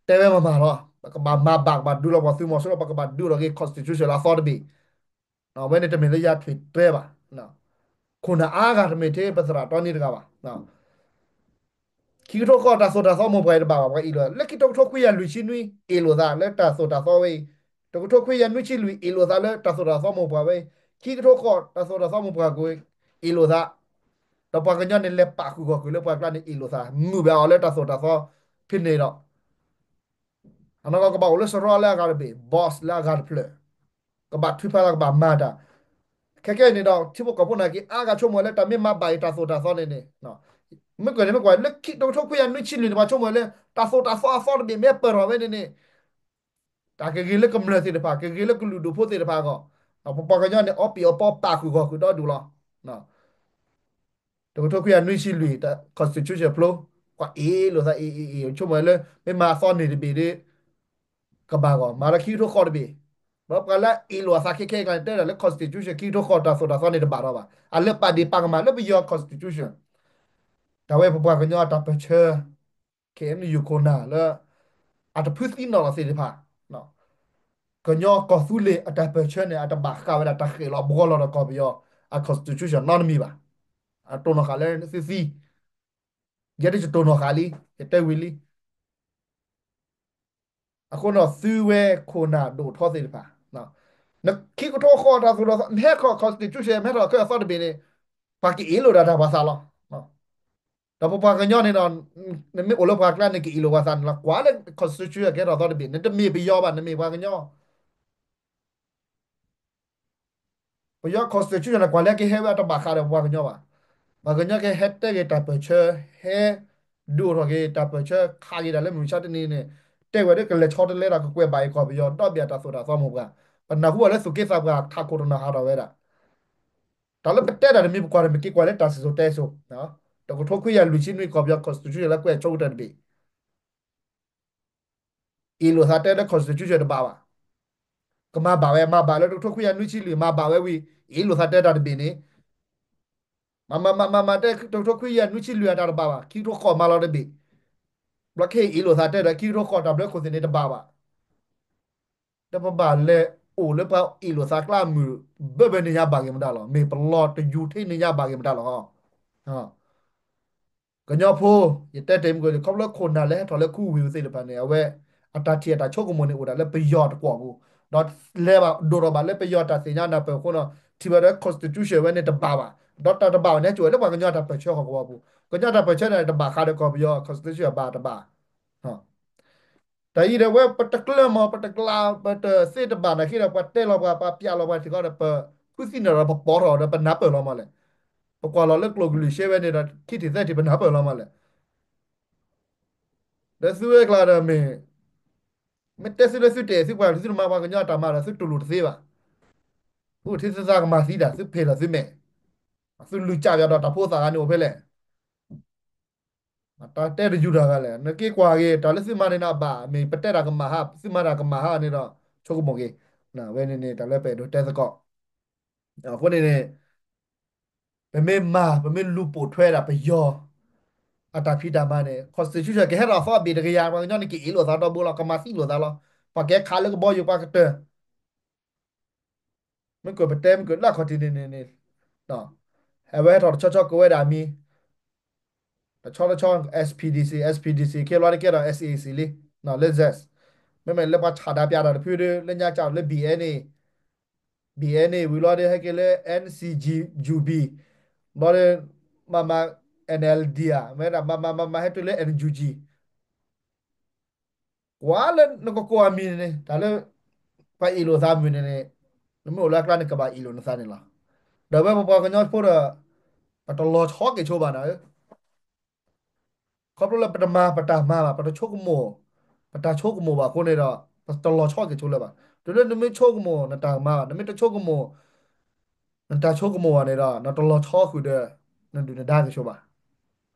တဲဝဲမၤမၤလီၤ. ပကဘၣ်မၤဘၣ် ကဘၣ်ဒုးလီၤပှၤသုးမီၤစိရိၤ ပကဘၣ်ဒုးလီၤက့ၤ constitution လၢအသီတဘ့ၣ်. အဝဲန့ၣ်တမ့ၢ်လၢယထွံၣ်တဲဘၣ်. ခိၣ်နၢ်အါဂၤတမ့ၢ်ထဲပသရၣ်တီနံတဂၤဘၣ်. ခံကထိဃိးတၢ်သိၣ်တၢ်သီမိၢ်ပှၢ်အံၤတဘၣ်ဘၣ် ပှၤအ့ၣ်လိာ်သး လၢခံတကထိခွံကယၤလွံၢ်ဆံနွံ အ့ၣ်လိာ်သးလၢတၢ်သိၣ်တၢ်သီဝဲအံၤ, တကထိခွံကယၤနွံဆံလွံၢ် အ့ၣ်လိာ်သးလၢတၢ်သိၣ်တၢ်သီမိၢ်ပှၢ်ဝဲအံၤ, ခံကထိဃိးတၢ်သိၣ်တၢ်သီမိၢ်ပှၢ်ကွံာ် အ့ၣ်လိာ်သး, ဒီးပှၤကညီန့ၣ်လဲၤပာ်ဃုာ်ဂီၢ်ဃုာ်လၢပှၤကျါန့ၣ်အ့ၣ်လိာ်သး မုာ်ဘၣ်အီၤလၢတၢ်သိၣ်တၢ်သီဖဲန့ၣ်ဒီး အနီၢ်ကီၢ်ကဘၣ်အိၣ်လၢစရီလၢအဂၤတဘ့ၣ် boss လၢအဂၤတဖျၢၣ်, ကဘၣ်ထုးဖးလၢကဘၣ်မၤတၢ်. ခဲကဲအံၤန့ၣ်ဒီး ထံဖိကီၢ်ဖိနာ်က့ အါဂၤဆိကမိၣ်လၢတၢ်မ့ၢ်မၤဘၣ်အံၤတၢ်သိၣ်တၢ်သီန့ၣ်န့ၣ်, မ့ၢ်ကွၢ်န့ၣ်မ့ၢ်ကွၢ် လၢတကထိခွံကယၤနွံဆံလွံၢ်န့ၣ် ပှၤဆိကမိၣ်လၢ တၢ်သိၣ်တၢ်သီအသီတဘ့ၣ်မ့ၢ်ပၢၢ်ထီၣ်ဝဲန့ၣ်န့ၣ် တၢ်ကဂ့ၤလၢကမျၢၢ်သ့ၣ်တဖၣ် ကဂ့ၤလၢကလုာ်ဒူၣ်ဖိသ့ၣ်တဖၣ်အဂီၢ်, ပပှၤကညီန့ၣ် အီပံၤအီပီပာ်ဃုာ်ဂီၢ်ဃုာ်ဒီဒူၣ်လီၤ. တကထိခွံကယၤနွံဆံလွံၢ် constitution ဖျိ, ကွၢ်အ့ၣ်လိာ်သးအ့ၣ်အ့ၣ်အ့ၣ် ဆိကမိၣ်လၢ မ့ၢ်မၤအသီန့ၢ်တဘ့ၣ်ဒီး ကဘၣ်ဂီၢ် မၤဒီးခံကထိဃိးတဘ့ၣ်, ဒီးပှၤလၢအ့ၣ်လိာ်အသးခဲခဲအံၤကျါန့ၣ် တဲဒၣ်လၢ constitution ခံကထိဃိးတၢ်သိၣ်တၢ်သီန့ၣ်တဘၣ်ထီၣ်ဘၣ်, အလၢပာ်ဒ့ၣ်ပာ်ကမၣ်လၢပယီၤ constitution တၢ်ဝဲပပှၤကညီအတၢ်ပၢၢ်ဆၢ ခ့ၣ်အဲၣ်ယူၣ်ခိၣ်နၢ်လၢ အတဖုသံနီၣ်လီၤသ့ၣ်တဖၣ်, ကညီကီၢ်သူလ့ၤအတၢ်ပၢၢ်ဆၢန့ၣ် အတဘၣ်ဃးဝဲဒၣ်တၢ်ဃ့ၣ်လီၤဘှီလီၤဒီးကီၢ်ပယီၤအ constitution နီတမံၤဘၣ်. အတိၢ်နီၣ်ဃာ်လၢသုသံ, ယဲဒၣ်ယတိၢ်နီၣ်ဃာ်လံ, ယတဲဝံၤလံ. အဃိန့ၣ် သုဝဲခိၣ်နၢ်ဒိၣ်ထီသ့ၣ်တဖၣ်, နခံကထိဃိးတၢ်သိၣ်တၢ်သီ နဟဲထီၣ် constitution မ့ၢ်ဟဲထီၣ်ခဲအသီတဘ့ၣ်န့ၣ် ပှၤကအ့ၣ်လိာ်ဒၣ်တၢ်ပှၤသးလီၤ. ဒီးပပှၤကညီန့ၣ်ဒီး နမ့ၢ်အိၣ်လၢပှၤကျါန့ၣ် ကအ့ၣ်လိာ်ပှၤသးန့ၣ်လီၤ. ကွၢ်လၢ constitution ကဟဲထီၣ်သီတဘ့ၣ် နတမ့ၢ်ပယီၤဘၣ် နမ့ၢ်ပှၤကညီ ပယီၤ constitution န့ၣ် ကွၢ်လၢကဟဲဝဲအတဘၣ်ဃးဒီးပှၤကညီဘၣ်. ပှၤကညီကဟဲတဲက့ၤတၢ်ပၢၢ်ဆၢ, ဟဲဒုးအိၣ်ထီၣ်က့ၤတၢ်ပၢၢ်ဆၢခးက့ၤဒၣ်လၢမုၢ်မဆါတနံၤန့ၣ်, တဲဝဲဒၣ်ကလဲၤဆီတလဲဒီးကကွဲးဘၣ်အံၤကီၢ်ပယီၤဒီဘ့ၣ်အတၢ်သိၣ်တၢ်သီမိၢ်ပှၢ်, ပနၢ်ဟူဘၣ်လၢသူၣ်က့သးပှၢ်ထးခိၣ်တနီၤဟးထီၣ်ဝဲဒၣ် တၢ်လၢပတဲတၢ်တမံၤပကွၢ်ဒီး မ့ၢ်က့ၤကွၢ်လၢတၢ်စံၣ်စိၤတဲစိၤ, တကထိခွံကယၤလွံၢ်ဆံနွံ ကီၢ်ပယီၤ constitution လၢကွဲးဆိကတၢၢ်တဘ့ၣ် အ့ၣ်လိာ်သးတဲလၢ constitution တဘၣ်ဘၣ်. ကမၤဘၣ်ဝဲ မၤဘၣ်လၢတကထိခွံကယၤနွံဆံလွံၢ် မၤဘၣ်ဝဲဝံၤ အ့ၣ်လိာ်သးတဲတၢ်တဘ့ၣ်န့ၣ်, မၤမၤမၤမၤတဲ တကထိခွံကယၤနွံဆံလွံၢ်အတၢ်တဘၣ်ဘၣ် ခံကထိဃိးမၤလီၤတဘ့ၣ်, ဘျီခဲအံၤအ့ၣ်လိာ်သးတဲဒီး ခံကထိဃိးတၢ်ဘျၢခိၣ်သ့ၣ်န့ၣ်တဘၣ်ဘၣ်. ဒီးပဘၣ်လဲၤအိၣ်လၢပှၤအ့ၣ်လိာ်သးကျါအမုၢ် ဘၢဘၢန့ၣ်ညါဘၣ်က့ၤမတၤလီၤ. မ့ၢ်ပလီၢ်တယူၤထံန့ၣ်ညါဘၣ်က့ၤမတၤလီၤ. ကညီဖိ, ယတဲတ့ၢ်မုၢ်ကီၢ်လံ ခီဖျိခိၣ်နၢ်လၢဟဲထီၣ်လၢခူဝ့ၢ်သ့ၣ်တဖၣ်န့ၣ် အဝဲအတၢ်ထံၣ်အတၢ်ဆိကမိၣ်န့ၣ် အိၣ်ဒၣ်လၢပယီၤတကွီၢ်ပူၤ, ဒီးလဲၤဘၣ်ဒိၣ်ထီၣ်ဘၣ်လၢပယီၤတၢ်သ့ၣ်ညါနၢ်ပၢၢ်အဃိဒီး ထံၣ်ဘၣ်ဒီး constitution ဝဲန့ၣ်တဘၣ်ဘၣ်, ဒီးတၢ်တဘၣ်ဘၣ်န့ၣ် ဟဲစိာ်ဝဲလၢပှၤကညီအတၢ်ပၢၢ်ဆၢဟီၣ်ကဝီၤပူၤ, ကညီတၢ်ပၢၢ်ဆၢန့ၣ်တဘၣ်ဃးဒီးကီၢ်ပယီၤ constitution ဘၣ်တဘၣ် တၢ်အံၤဒီးဝဲပတကျၢၤမး ပတကျါ ပတသ့တဘၣ်နာ်က့ဒီး ပှၤတဲလီၤပှၤ ပှၤပျးလီၤပှၤထံၣ်ဃီဒီး ပဃုသံန့ၣ်ဒီး ပပိာ်ထီၣ်ဒီးပနၢ်ပၢၢ်လီၤမးလဲၣ်. ပကွၢ်လီၤလၢကျိၣ်ကလုာ်ရှဲဝဲန့ၣ်ဒီး ခံထံၣ်သၢထံၣ်ပနၢ်ပၢၢ်လီၤမးလဲၣ်. ဒီးသုဝဲကျါဒီးမ့ၢ် မ့ၢ်တဲသုလၢသုတဲာ်သုပှၤ သုတမၤပှၤကညီအတၢ်မၤဒီး သုတူၢ်လိာ်တသ့ဘၣ်. သုအိၣ်ထဲသုသးကမၤသံတၢ် သုဖံးလီၤသုမဲာ်, သုလုၢ်ကၢ်ယၤဒီးတၢ်ဖိသၣ်ဂၤန့ၣ်အိၣ်ဖဲလဲၣ်. တၢ်တဲတယူၤတၢ်ဂၤလဲၣ် နက့ၤကွၢ်က့ၤ တၢ်လၢသုမၤန့ၣ်နဘၣ် မ့ၢ်ပတဲတၢ်ကမၣ်ဟါ သုမၤတၢ်ကမၣ်ဟါန့ၣ်ဒီး ဆိကမိၣ်က့ၤ, ဝဲန့ၣ်န့ၣ် တၢ်လၢပအဲၣ်ဒိးတဲသကိး. အဃိန့ၣ်န့ၣ် ပမ့ၢ်မၤ ပမ့ၢ်လူၤပိာ်ထွဲဒၣ်ပယီၤ အတၢ်ဖံးတၢ်မၤန့ၣ် constitution ကဟဲထီၣ်အသီအဘ့ၣ်တကယၤ ပှၤကညီန့ၣ် ကအ့ၣ်လိာ်သးဒီဘိလီၤ ကမၤသံလိာ်သးလီၤ. ပှၤကဲခးလၢကဘီယူၤပှၤကတၢၢ် မ့ၢ်ကပတဲ မ့ၢ်ကလၢခီၣ်ထံးန့ၣ်န့ၣ်န့ၣ် အဝဲဟဲထီၣ်တဆီဆီကဝဲဒၣ်အမံၤ တဆီတဆီ S P D C, S P D C ခဲဘျီတကဲဒီး S A C လံ လၢ zest မ့မ့ၢ်လၢပှၤဆးဒါပျးတၢ်တဖုဒီး လၢညါကၢ်လၢ B N A, B N A ဝံၤလီၤဒီး ဟဲက့ၤလၢ N C G U B ဘျီဒီး မၤမၤ N L D ဧါ မ့ၢ်ဒၣ်မၤမၤမၤမၤဟဲတုၤလၢ N U G ကွၢ်လၢနကကိးအမံၤန့ၣ်န့ၣ် တၢ်လၢ ပှၤအ့ၣ်လိာ်သးမုၢ်န့ၣ်န့ၣ် နမ့ၢ်အိၣ်လၢအကျါန့ၣ် ကဘၣ်အ့ၣ်လိာ်နသးန့ၣ်လီၤ. ဒီးဝဲပပှၤကညီဖိဒီး ပတလီၤဆီက့ၤဆိဘၣ်နၤဧၢ ခီဖျိလၢပတမၤပတၢ်မၤဘၣ် ပတဆိကမိၣ် ပတၢ်ဆိကမိၣ်ဘၣ်အဃိန့ၣ်ဒီး ပတလီၤဆီက့ၤဆိလၢၤဘၣ်. တုၤလၢနမ့ၢ်ဆိကမိၣ်နတၢ်မၤဘၣ် နမ့ၢ်တဆိကမိၣ် နတၢ်ဆိကမိၣ်ဘၣ်န့ၣ်ဒီး နတလီၤဆီဃုာ်ဒီး နဒုၣ်နဒါက့ၤဆိဘၣ်.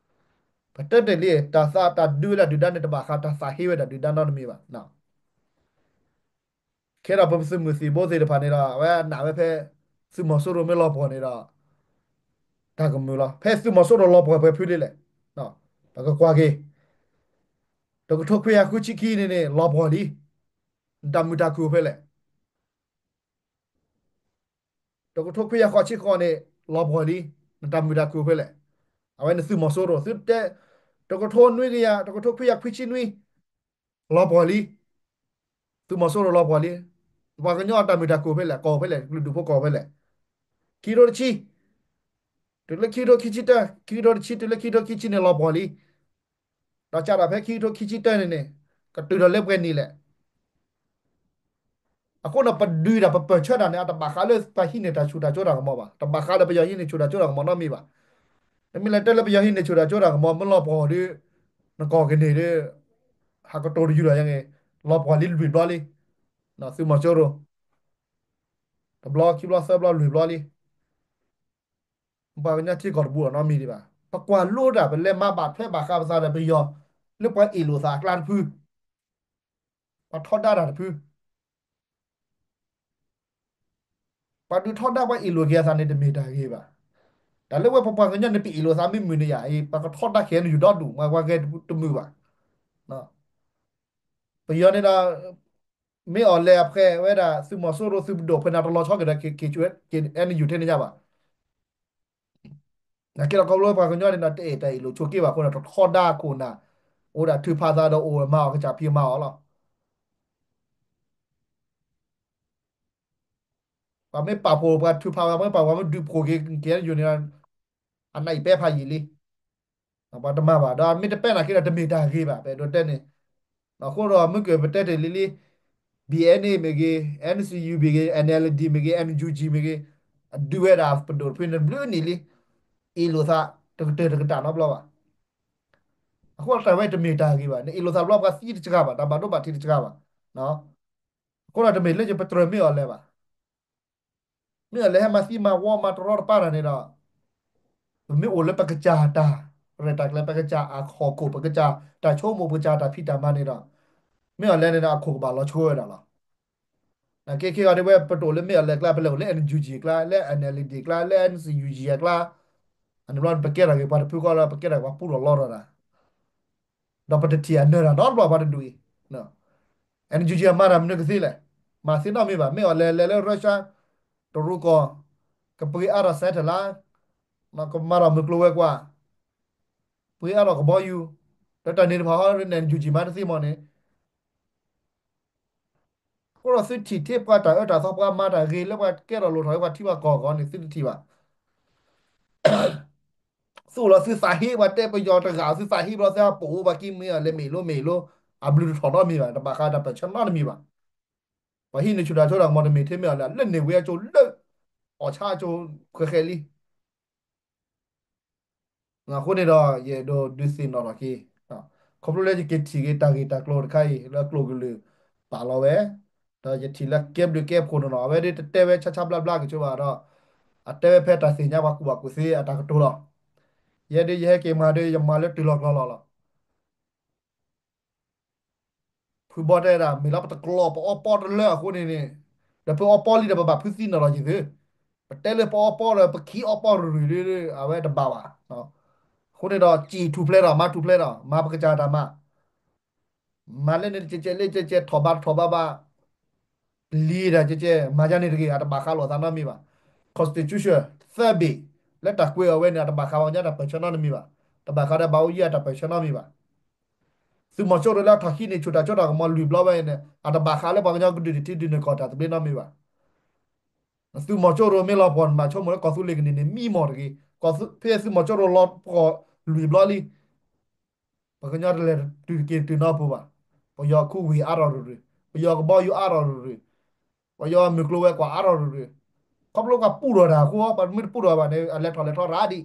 ပတဲတ့ၢ်လံ တၢ်သးတၢ်ဒုးဝဲဒၣ်ဒုၣ်ဒါန့ၣ်တဘၣ်ဃး တၢ်သးဟ့ဝဲဒၣ်ဒုၣ်ဒါနီတမံၤဘၣ်. ခဲဒီးပသုးမုၢ်သံၣ်ဘိသ့ၣ်တဖၣ်န့ၣ်ဒီး အဝဲနာ်ဝဲဖဲ သုးမီၤစိရိၤမ့ၢ်လီၤပှီၢ်န့ၣ်ဒီး တၢ်ကမုာ်လီၤ. ဖဲသုးမီၤစိရိၤလီၤပှီၢ်ပှဲၤဖုဒ်လဲၣ် ပကကွၢ်က့ၤ တကထိခွံကယၤဃုဆံခံန့ၣ်န့ၣ် လီၤပှီၢ်လံ. နတၢ်မုာ်တၢ်ခုၣ်အိၣ်ဖဲလဲၣ်. တကထိခွံကယၤဃိးဆံဃိးန့ၣ် လီၤပှီၢ်လံ. နတၢ်မုာ်တၢ်ခုၣ်အိၣ်ဖဲလဲၣ်. အဝဲန့ၣ်သုးမီၤစိရိၤ သုတဲ တကထိနွံကယၤ တကထိခွံကယၤခွံဆံနွံ လီၤပှီၢ်လံ. သုးမီၤစိရိၤလီၤပှီၢ်လံ. ပှၤကညီအတၢ်မုာ်တၢ်ခုၣ်အိၣ်ဖဲလဲၣ် ကီၢ်အိၣ်ဖဲလဲၣ် ကလုာ်ဒူၣ်ဖိကီၢ်အိၣ်ဖဲလဲၣ်. ခံကထိတဆံ တုၤလၢခံကထိခံဆံတၢ ခံကထိတဆံ တုၤလၢခံကထိခံဆံန့ၣ် လီၤပှီၢ်လံ. ဒီးကးဒီးဖဲခံကထိခံဆံတၢန့ၣ်န့ၣ် ကတုၤဒီးလၢပှဲၤနံၣ်လဲၣ်. အဃိန့ၣ် ပဒုးတၢ်ပပၢၢ်ဆၢတၢ်န့ၣ် အတဘၣ်ဃးလၢပှၤဟံးန့ၢ်တၢ်ဆူၣ်တၢ်ကၠိတၢ်ကမီၤဘၣ်. တဘၣ်ဃးလၢပယီၤဟံးန့ၢ်ဆူၣ်တၢ်ကၠိတၢ်ကမီၤနီတမံၤဘၣ်. နမ့ၢ်လဲၤတဲလၢပယီၤဟံးန့ၢ်ဆူၣ်တၢ်ကၠိတၢ်ကမီၤ မ့ၢ်လီၤပှီၢ်ဒီး နကီၢ်ကန့ၢ်ဒီး ဟးကတိၤတယုၢ်ဒီးယါန့ၣ် လီၤပှီၢ်လံလွံၢ်ဘျီလံ. သုးမီၤစိရိၤ တဘျီ ခံဘျီ သၢဘျီ လွံၢ်ဘျီလံ. ပပှၤကညီထံကီၢ်တဘူးအီၤနီတမံၤဒံးဘၣ်. ပကွၢ်လိတၢ် ပလဲၤမၤဘၣ်ထွဲဘၣ်ဃးပသးဒီးပယီၤ လၢပှၤအ့ၣ်လိာ်သးအကျါတဖု, ပှၤထီဒါတၢ်တဖု ပှၤဒုးထီဒါပှၤအ့ၣ်လိာ်က့ၤအသးန့ၣ် တမ့ၢ်တၢ်ဂ့ၤဘၣ်. တၢ်လၢဝဲပပှၤကညီန့ၣ် ပအ့ၣ်လိာ်သးမ့ၢ်မုာ်န့ၣ်ယၤအံၤ ပကထီဒါ ခ့ၣ်အဲၣ်ယူၣ် ဒီဒူၣ် မ့ၢ်ပှၤဂဲၤတမုာ်ဘၣ်. ပယီၤန့ၣ်ဒီး မ့ၢ်အီၤလဲၤအဖှဲးဝဲဒၣ် သုးမီၤစိရိၤ သုးပဒိၣ်ဖဲန့ၣ် တလီၤဆီက့ၤဒီး ခ့ၣ်အဲၣ်ယူၣ် ထဲန့ၣ်ညါဘၣ်. နာ်က့ဒီး ခီဖျိပှၤကညီန့ၣ်ဒီး တအဲၣ်တၢ်အ့ၣ်လိာ်ဆိးက့ဘၣ်အဃိန့ၣ် တထီဒါခိၣ်နၢ် အိၣ်ဒၣ်ထုးဖးသးဒီးအိၣ်မၤအီၣ်ကစၢ်ဖံးမၤအီၣ်လီၤ. ပှၤမ့ၢ်ပာ်ဖှိၣ်ပှၤထုးဖး ပှၤမ့ၢ်ပာ်ဖှိၣ် ပှၤမ့ၢ်ဒုးဖှိၣ်က့ၤ ခ့ၣ်အဲၣ်ယူၣ်န့ၣ် အနံၣ်အံၤပဲဖးယံာ်လံ. ပှၤတမၤဘၣ် ဒီးမ့ၢ်တပဲနာ်က့ဒီး တမ့ၢ်တၢ်ဂ့ၤဘၣ် ပအဲၣ်ဒိးတဲန့ၣ်. အဃိဒီး မ့ၢ်ကပတဲတ့ၢ်လံလံ ဘီအ့ၣ်အ့ၣ်မ့ၢ်ဂ့ၤ, အ့ၣ်အ့ၣ်ယူၣ်မ့ၢ်ဂ့ၤ, အ့ၣ်အ့ၣ်ယူၣ်မ့ၢ်ဂ့ၤ, အဒုးဝဲဒၣ်ပဒိၣ်တဖုန့ၣ် ဘျုးနံၣ်လံ. အ့ၣ်လိာ်သး တကတၢၢ်တကတၢၢ်နီတဘျီဘၣ်. အဃိတၢ်ဝဲတမ့ၢ်တၢ်ဂ့ၤဘၣ်. နအ့ၣ်လိာ်သးဘျီ ပှၤသံတစှၤဘၣ်, တၢ်ဘၣ်ဒိဘၣ်ထံးတစှၤဘၣ်. အဃိဒီးတမ့ၢ်လၢယပတြၢၤမ့ၢ်အီၤလဲၤဘၣ်. မ့ၢ်အီၤလဲၤဟဲမၤသံမၤဝီမၤတရီတပါတၢ်န့ၣ်ဒီး ပမ့ၢ်အိၣ်လၢပကစၢ်တၢ်ရဲၣ်တၢ်ကျဲၤ ပကစၢ်အဟီၣ်ခိၣ် ပကစၢ်တၢ်ဆိကမိၣ် ပကစၢ်တၢ်ဖံးတၢ်မၤန့ၣ်ဒီး မ့ၢ်အီၤလဲၤန့ၣ်ဒီး အခိၣ်ကဘၣ်လီၤဆိဝဲဒၣ်လီၤ. နာ်က့ခဲဂီၤဒ်ဝဲ ပတအိၣ်လၢမ့ၢ်အီၤလဲၤကျါ ပလဲၤအိၣ်လၢ အ့ၣ်အ့ၣ်ယူၣ်မ့ၢ်အကျါ လၢ အ့ၣ်အ့ၣ်ယူၣ်မ့ၢ်အကျါ လၢ အ့ၣ်အ့ၣ်ယူၣ်မ့ၢ်အကျါ အန့ၣ်ဘျီန့ၣ် ပကဲထီၣ်က့ၤပှၤတဖုဃီလၢ ပကဲထီၣ်ပှၤပူထီၣ်လီထီၣ်တၢ် ဒီးပတထံၣ်အနၢၤတၢ်နီတဘျီ ပှၤတဒူၣ်အံၤ. အ့ၣ်အ့ၣ်ယူၣ်မ့ၢ်အမၤတၢ်မနုၤကသ့လဲၣ်, မၤသ့နီတမံၤဘၣ်. မ့ၢ်အီၤလဲၤလဲၤလၢ Russia တရူးကီၢ် ကပှ့ၤအါထီၣ် satellite ကမၤထီၣ်မုၢ်ကျိၤဝဲၤကွာ်, ပှ့ၤအါထီၣ်ကဘီယူၤ, ဒီးတၢ်န့ၣ်တဖၣ်ဟီ အ့ၣ်အ့ၣ်ယူၣ်မ့ၢ်မၤတသ့မ့ၢ်န့ၣ် အဃိဒီးသုထံၣ်ထဲပှၤတၢ်အၢတၢ်သီ ပှၤမၤတၢ်ဂ့ၤလၢပှၤကဲထီၣ်လိၣ်ထီၣ်လၢပှၤထံပှၤကီၢ်အဂီၢ်န့ၣ် သုတထံၣ်ဘၣ်. သုအိၣ်လီၤသုသးဟ့ ပှၤတဲပယီၤတဂၤ သုသးဟ့ဘျီ သုဟးပိာ်အိၣ်ပှၤကံမ့ၢ်အီၤလဲၤမ့ၢ်လိမ့ၢ်လိ အဘျုးတထီၣ်နီတမံၤဘၣ်, တဘၣ်ဃးတၢ်ပၢၢ်ဆၢနီတမံၤဘၣ်. ပှၤဟံးန့ၢ်ဆူၣ်တၢ်ဆိတၢ်ကမီၤတမ့ၢ်ထဲမ့ၢ်အီၤလဲၤ လၢန့ၢ်ဝဲအကၠိလၢ အီၣ်ဆါအကၠိဃဲးဃဲးလံ. အဃိန့ၣ်ဒီး ယအဲၣ်ဒိးဒုးသ့ၣ်နီၣ်ထီၣ်က့ၤ ခီဖျိလၢယကထံၣ်က့ၤတၢ်ဂ့ၢ်တၢ်ကျိၤတခါအံၤ လၢကျိာ်ကလုာ်ပာ်လီၤဝဲ, ဒီးယထံၣ်လၢကဲဘျုးကဲဖှိၣ်နီၢ်နီၢ် အဝဲဒၣ်တတဲဝဲဆါဆါဘျါဘျါက့ၤဆိဘၣ်ဒီး အတဲဝဲဖဲတၢ်သ့ၣ်ညါပှၤကူၣ်ဘၣ်ကူၣ်သ့အတၢ်ကတိၤလီၤ. ယဲဒၣ်ယဟဲက့ၤမၤဒီး ယမၤလၢတုၤလီၤကျီၤလီၤလီၤ. ဖုဘီတဲဒၣ် မ့ၢ်လၢပတကျီၢ်ပအီပီတလၢအဃိန့ၣ်န့ၣ်, ဒီးဖုအီပီလံဒီး ပဘၣ်ဖုသံနီၢ်လီၤက့ၤသု, ပတဲလၢပအီပီဒီး ပခံအီပီရူၤရူၤဒီး အဝဲတဘၣ်ဘၣ်. အဃိန့ၣ်ဒီး စံၣ်ထူၣ်ဖျဲးဒီး မၤထူၣ်ဖျဲးဒီး မၤပကစၢ်တၢ်မၤ မၤလၢန့ၣ် ကဲကဲလၢကဲကဲ ထီၣ်ဘးထီၣ်ဘးဘၣ်, ပျံၤတၢ်ကဲကဲ မၤယါန့ၣ်တဂ့ၤ အတဘၣ်ဃးလိာ်သးနီတမံၤဘၣ်. Constitution သၢဘ့ၣ် လၢတၢ်ကွဲးအီၤဝဲန့ၣ် အတဘၣ်ဃးပှၤကညီတၢ်ပၢၢ်ဆၢနီတမံၤဘၣ်, တဘၣ်ဃးဒီးဘၣ်အိၣ်ယံၤအတၢ်ပၢၢ်ဆၢနီတမံၤဘၣ်. သုးမီၤစိရိၤလၢအထီၣ်ဟံးန့ၢ်ဆူၣ်တၢ်စိတၢ်ကမီၤလွံၢ်ဘျီဝဲအံၤန့ၣ် အတဘၣ်ဃးလၢပှၤကညီကဒုးန့ၢ်ထံဒုးန့ၢ်ကီၢ်တၢ်သဘျ့နီတမံၤဘၣ်. သုးမီၤစိရိၤမ့ၢ်လီၤပှီၢ်န့ၣ် မ့ၢ်ဆိကမိၣ်လၢကီၢ်သူလ့ၤကန့ၢ်န့ၣ် မံမီၢ်တဂ့ၤ, ဖဲသုးမီၤစိရိၤလီၤပှီၢ်လွံၢ်ဘျီလံ ပှၤကညီတလဲၤတုၤက့ၤတုၤနီတပူၤဘၣ်. ပယီၤခူဝ့ၢ်အါထီၣ်ရူၤရူၤ, ပယီၤကဘီယူၤအါထီၣ်ရူၤရူၤ, ပယီၤမုၢ်ကျိၤဝဲၤကွာ်အါထီၣ်ရူၤရူၤ, ခီဖျိပှၤပူထီၣ်တၢ်အဃိ ပှၤမ့ၢ်တပူထီၣ်ဘၣ်န့ၣ် အလဲၤထီၣ်လဲၤထီရၤဒံး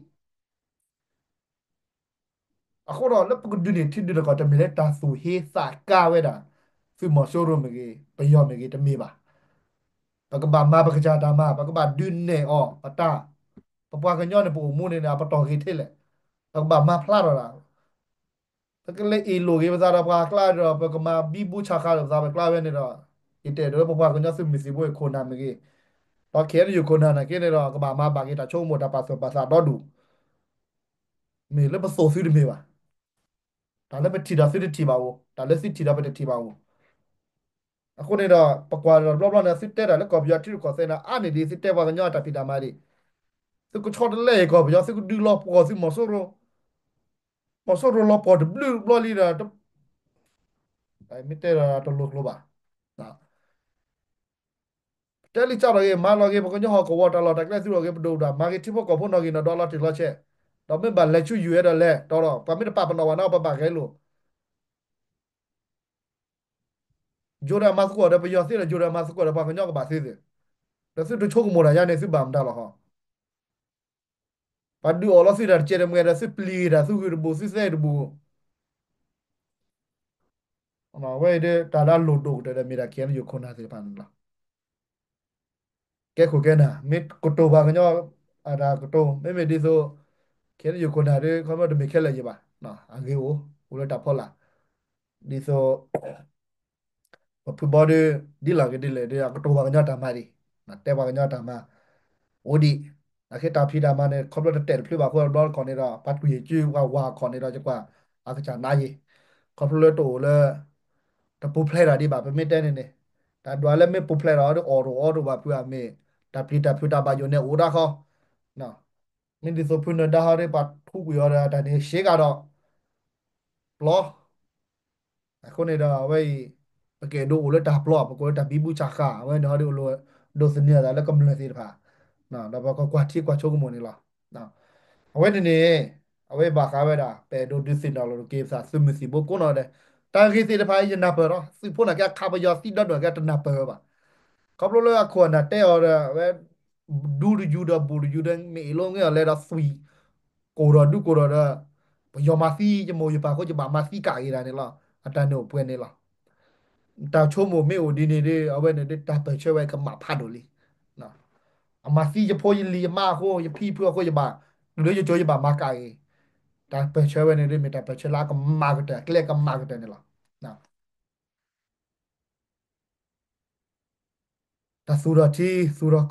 အဃိဒီးလၢပကဒုးန့ၢ်ထံဒုးန့ၢ်ကီၢ် တမ့ၢ်လၢတၢ်သူၣ်ဟ့သးကါဝဲဒၣ် သုးမီၤစိရိၤမ့ၢ်ဂ့ၤ ပယီၤမ့ၢ်ဂ့ၤ တမ့ၢ်ဘၣ်. ပကဘၣ်မၤပကစၢ်တၢ်မၤ, ပကဘၣ်ဒုးနဲၣ်အီၤပတၢ်, ပပှၤကညီန့ၣ် ပအိၣ်မူန့ၣ်န့ၣ် အပတီၢ်ဂ့ၤထဲလဲၣ်, ပကဘၣ်မၤဖျါထီၣ်တၢ် ပကလဲၤအ့ၣ်လိာ်က့ၤပသးဒီးပှၤကျါဒီး ပကမၤဘံဘူဆးဃာ်လိာ်ပသးပကျါဝဲန့ၣ်ဒီး ယတဲဒီးပပှၤကညီသုးမုၢ်သံၣ်ဘိ ခိၣ်နၢ်မ့ၢ်ဂ့ၤ, ဒီးခဲအံၤယခိၣ်နၢ်နာ်က့န့ၣ်ဒီး ကဘၣ်မၤဘၣ်က့ၤတၢ်ဆိကမိၣ်တၢ်ပာ်သူၣ်ပာ်သးဒီဒူၣ် မ့ၢ်လၢပသိၣ်သုတမ့ၢ်ဘၣ်. တၢ်လၢပထံၣ်ဒီးသုတထံၣ်ဘၣ်ဧိၤ, တၢ်လၢသုထံၣ်ဒီးပတထံၣ်ဘၣ်ဧိၤ. အဃိန့ၣ်ဒီး ပကွၢ်ဒီးတဘျီဘျီန့ၣ် သုတဲတၢ်လၢကီၢ်ပယီၤထံရူၢ်ကီၢ်သဲးန့ၣ် အါန့ၢ်ဒံးသုတဲပှၤကညီအတၢ်ဖံးတၢ်မၤဒံး, သုကဆီတလဲအံၤကီၢ်ပယီၤ သုကဒုးလီၤပှီၢ်သုးမီၤစိရိၤ, မီၤစိရိၤလီၤပှီၢ်တဘျုးဘျီလံဒီး မ့ၢ်တဲဒီးတလိၤကျိၤဘၣ်. တဲလံာ်ကၢ်ထီၣ်ဂ့ၤ မၤလီၤဂ့ၤ ပှၤကညီဟီၣ်ကဝီၤတၢ်လီၢ်တၢ်ကျဲ သုထီၣ်ဂ့ၤ ပဒိၣ်ပဒိၣ် မၤဂ့ၤထံဖိကီၢ်ဖိနီၣ်ဂံၢ်နီၣ်ဒွးလီၤတံၢ်လီၤဆဲး, ဒီးမ့ၢ်ဘၣ်လဲၤဆူယိၤအဲၣ်ဒီးလဲၤတီဒီး ပှၤမ့ၢ်တပာ်ပနီၣ်ဘၣ်န့ၣ် ပဘၣ်ဂဲၤလိာ် ယိၤဒၣ်မၤသကိးဒီးပယီၤသ့ဒီး ယိၤဒၣ်မၤသကိးဒီးပှၤကညီကဘၣ်သ့သ့, ဒီးသုတဆိကမိၣ်တၢ်ယါန့ၣ် သုဘၣ်မတၤလီၤဟီ. ပှၤဒုးအီၣ်လီၤသုတၢ်တကဲးတမှဲဒီး သုပျံၤတၢ် သုဂုာ်တဘိၣ် သုသဲတဘိၣ်, အဝဲအံၤဒီး တၢ်လၢအလိၣ်ဒိၣ်ကတၢၢ်ဒီး မ့ၢ်ဒၣ် ခ့ၣ်အဲၣ်ယူၣ် ခိၣ်နၢ်သ့ၣ်တဖၣ်န့ၣ်လီၤ. ကဲခိၣ်ကဲနၢ် မ့ၢ်ကတိၤပှၤကညီ အတၢ်ကတိၤ မ့မ့ၢ်ဒ်သိး ခဲအံၤယခိၣ်နၢ်ဒီး ခီဖျိတမ့ၢ်ခဲလၢာ်ယံၤဘၣ်, အဂ့ၤအိၣ် အိၣ်လၢတၢ်ဖီလာ် ဒ်သိး ပဖုဘီဒီး ဒ်လဲၣ်ဂ့ၤဒ်လဲၣ်ဒီး အကတိၤပှၤကညီတၢ်မၤဒံး, တဲပှၤကညီတၢ်မၤ အိၣ်ဒံး, အခဲတၢ်ဖံးတၢ်မၤန့ၣ် ခီဖျိတတဲာ်တဖျိဘၣ်အဃိ တဘျီတခီၣ်န့ၣ်ဒီး ပှၤတူၢ်ယံာ်စု ပှၤဝၤအခီၣ်န့ၣ်ဒီး ယကွၢ် အကစၢ်နါယံာ်, ခီဖျိလၢတအိၣ်လၢ တပူၤဖျဲးတၢ်ဒံးဘၣ် ပမ့ၢ်တဲန့ၣ်န့ၣ်, တၢ်ဒွးလၢမ့ၢ်ပူၤဖျဲးဒီး အီၣ်တအိၣ်အီတအိၣ်ဘၣ်ဖုးအမ့ၢ် တၢ်ပျံၤတၢ်ဖုးတၢ်ဘၣ်ယိၣ်န့ၣ်အိၣ်ဒၣ်ဃီ, မ့ၢ်ဒ်သိးဖုနၢၤဒါဟီဒီး ပှၤထူကွံာ်အီၤဒီးတၢ်န့ၣ် ရှဲကဒီး ပျီ အဃိန့ၣ်ဒီး အဝဲအံၤ ပကအဲၣ်ဒိးအိၣ်လၢတၢ်ပျီ ပကအိၣ်လၢတၢ်ဘံဘူဆးဃာ် အဝဲန့ၣ်ဟီဒီး အိၣ်လၢ ဒိးသန့ၤအသးလၢကမျၢၢ်သ့ၣ်တဖၣ် ဒီးပကကွၢ်ထံကွၢ်ဆိကမိၣ်န့ၣ်လီၤ. အဝဲန့ၣ်န့ၣ် အဝဲဘၣ်ဃးဝဲဒၣ် ပအဲၣ်ဒိးဒုးသ့ၣ်နီၣ်လိာ်က့ၤပသးသုးမုၢ်သံၣ်ဘိကိးနီၢ်ဒဲး တၢ်ဂ့ၢ်သ့ၣ်တဖၣ်အံၤ ယနၢ်ပၢၢ်လီၤ. သုးဖိနာ်က့အခးပယီၤသံဒီဒိၣ်က့တနၢ်ပၢၢ်ဝဲဘၣ်. ခီဖျိလၢအခိၣ်အနၢ်တဲအီၤဒီး အဝဲ ဒူတယူၤဒီးဘူးတယူၤဒီး မ့ၢ်အ့ၣ်လိငဲအီၤလဲဒီးသွံၣ် ကိၢ်ဒီးဒူကိၢ်ဒီးဒီး ပယီၤမၤသံယမိၢ်ယပၢ်အဃိ ယဘၣ်မၤသံကးက့ၤဒၣ်န့ၣ်လီၤ. အတၢ်န့ၣ်အိၣ်ပှဲၤန့ၣ်လီၤ. တၢ်ဆိကမိၣ်မ့ၢ်အိၣ်ဒ်န့ၣ်ဒီး အဝဲန့ၣ်ဒီးတၢ်ပၢၢ်ဆၢဝဲကမၣ်ဖးဒိၣ်လံ. အမၤသံယဖိယလံၤယမါအဃိ ယဖံယဖုအဃိ ယဘၣ် တုၤလၢယကၠိယဘၣ်မၤကးက့ၤ, တၢ်ပၢၢ်ဆၢဝဲန့ၣ်ဒီး မ့ၢ်တၢ်ပၢၢ်ဆၢလၢအကမၣ်ကတၢၢ် အကျဲကမၣ်ကတၢၢ်န့ၣ်လီၤ. တၢ်သူၣ်ထီၣ်ထံ သူၣ်ထီၣ်ကီၢ်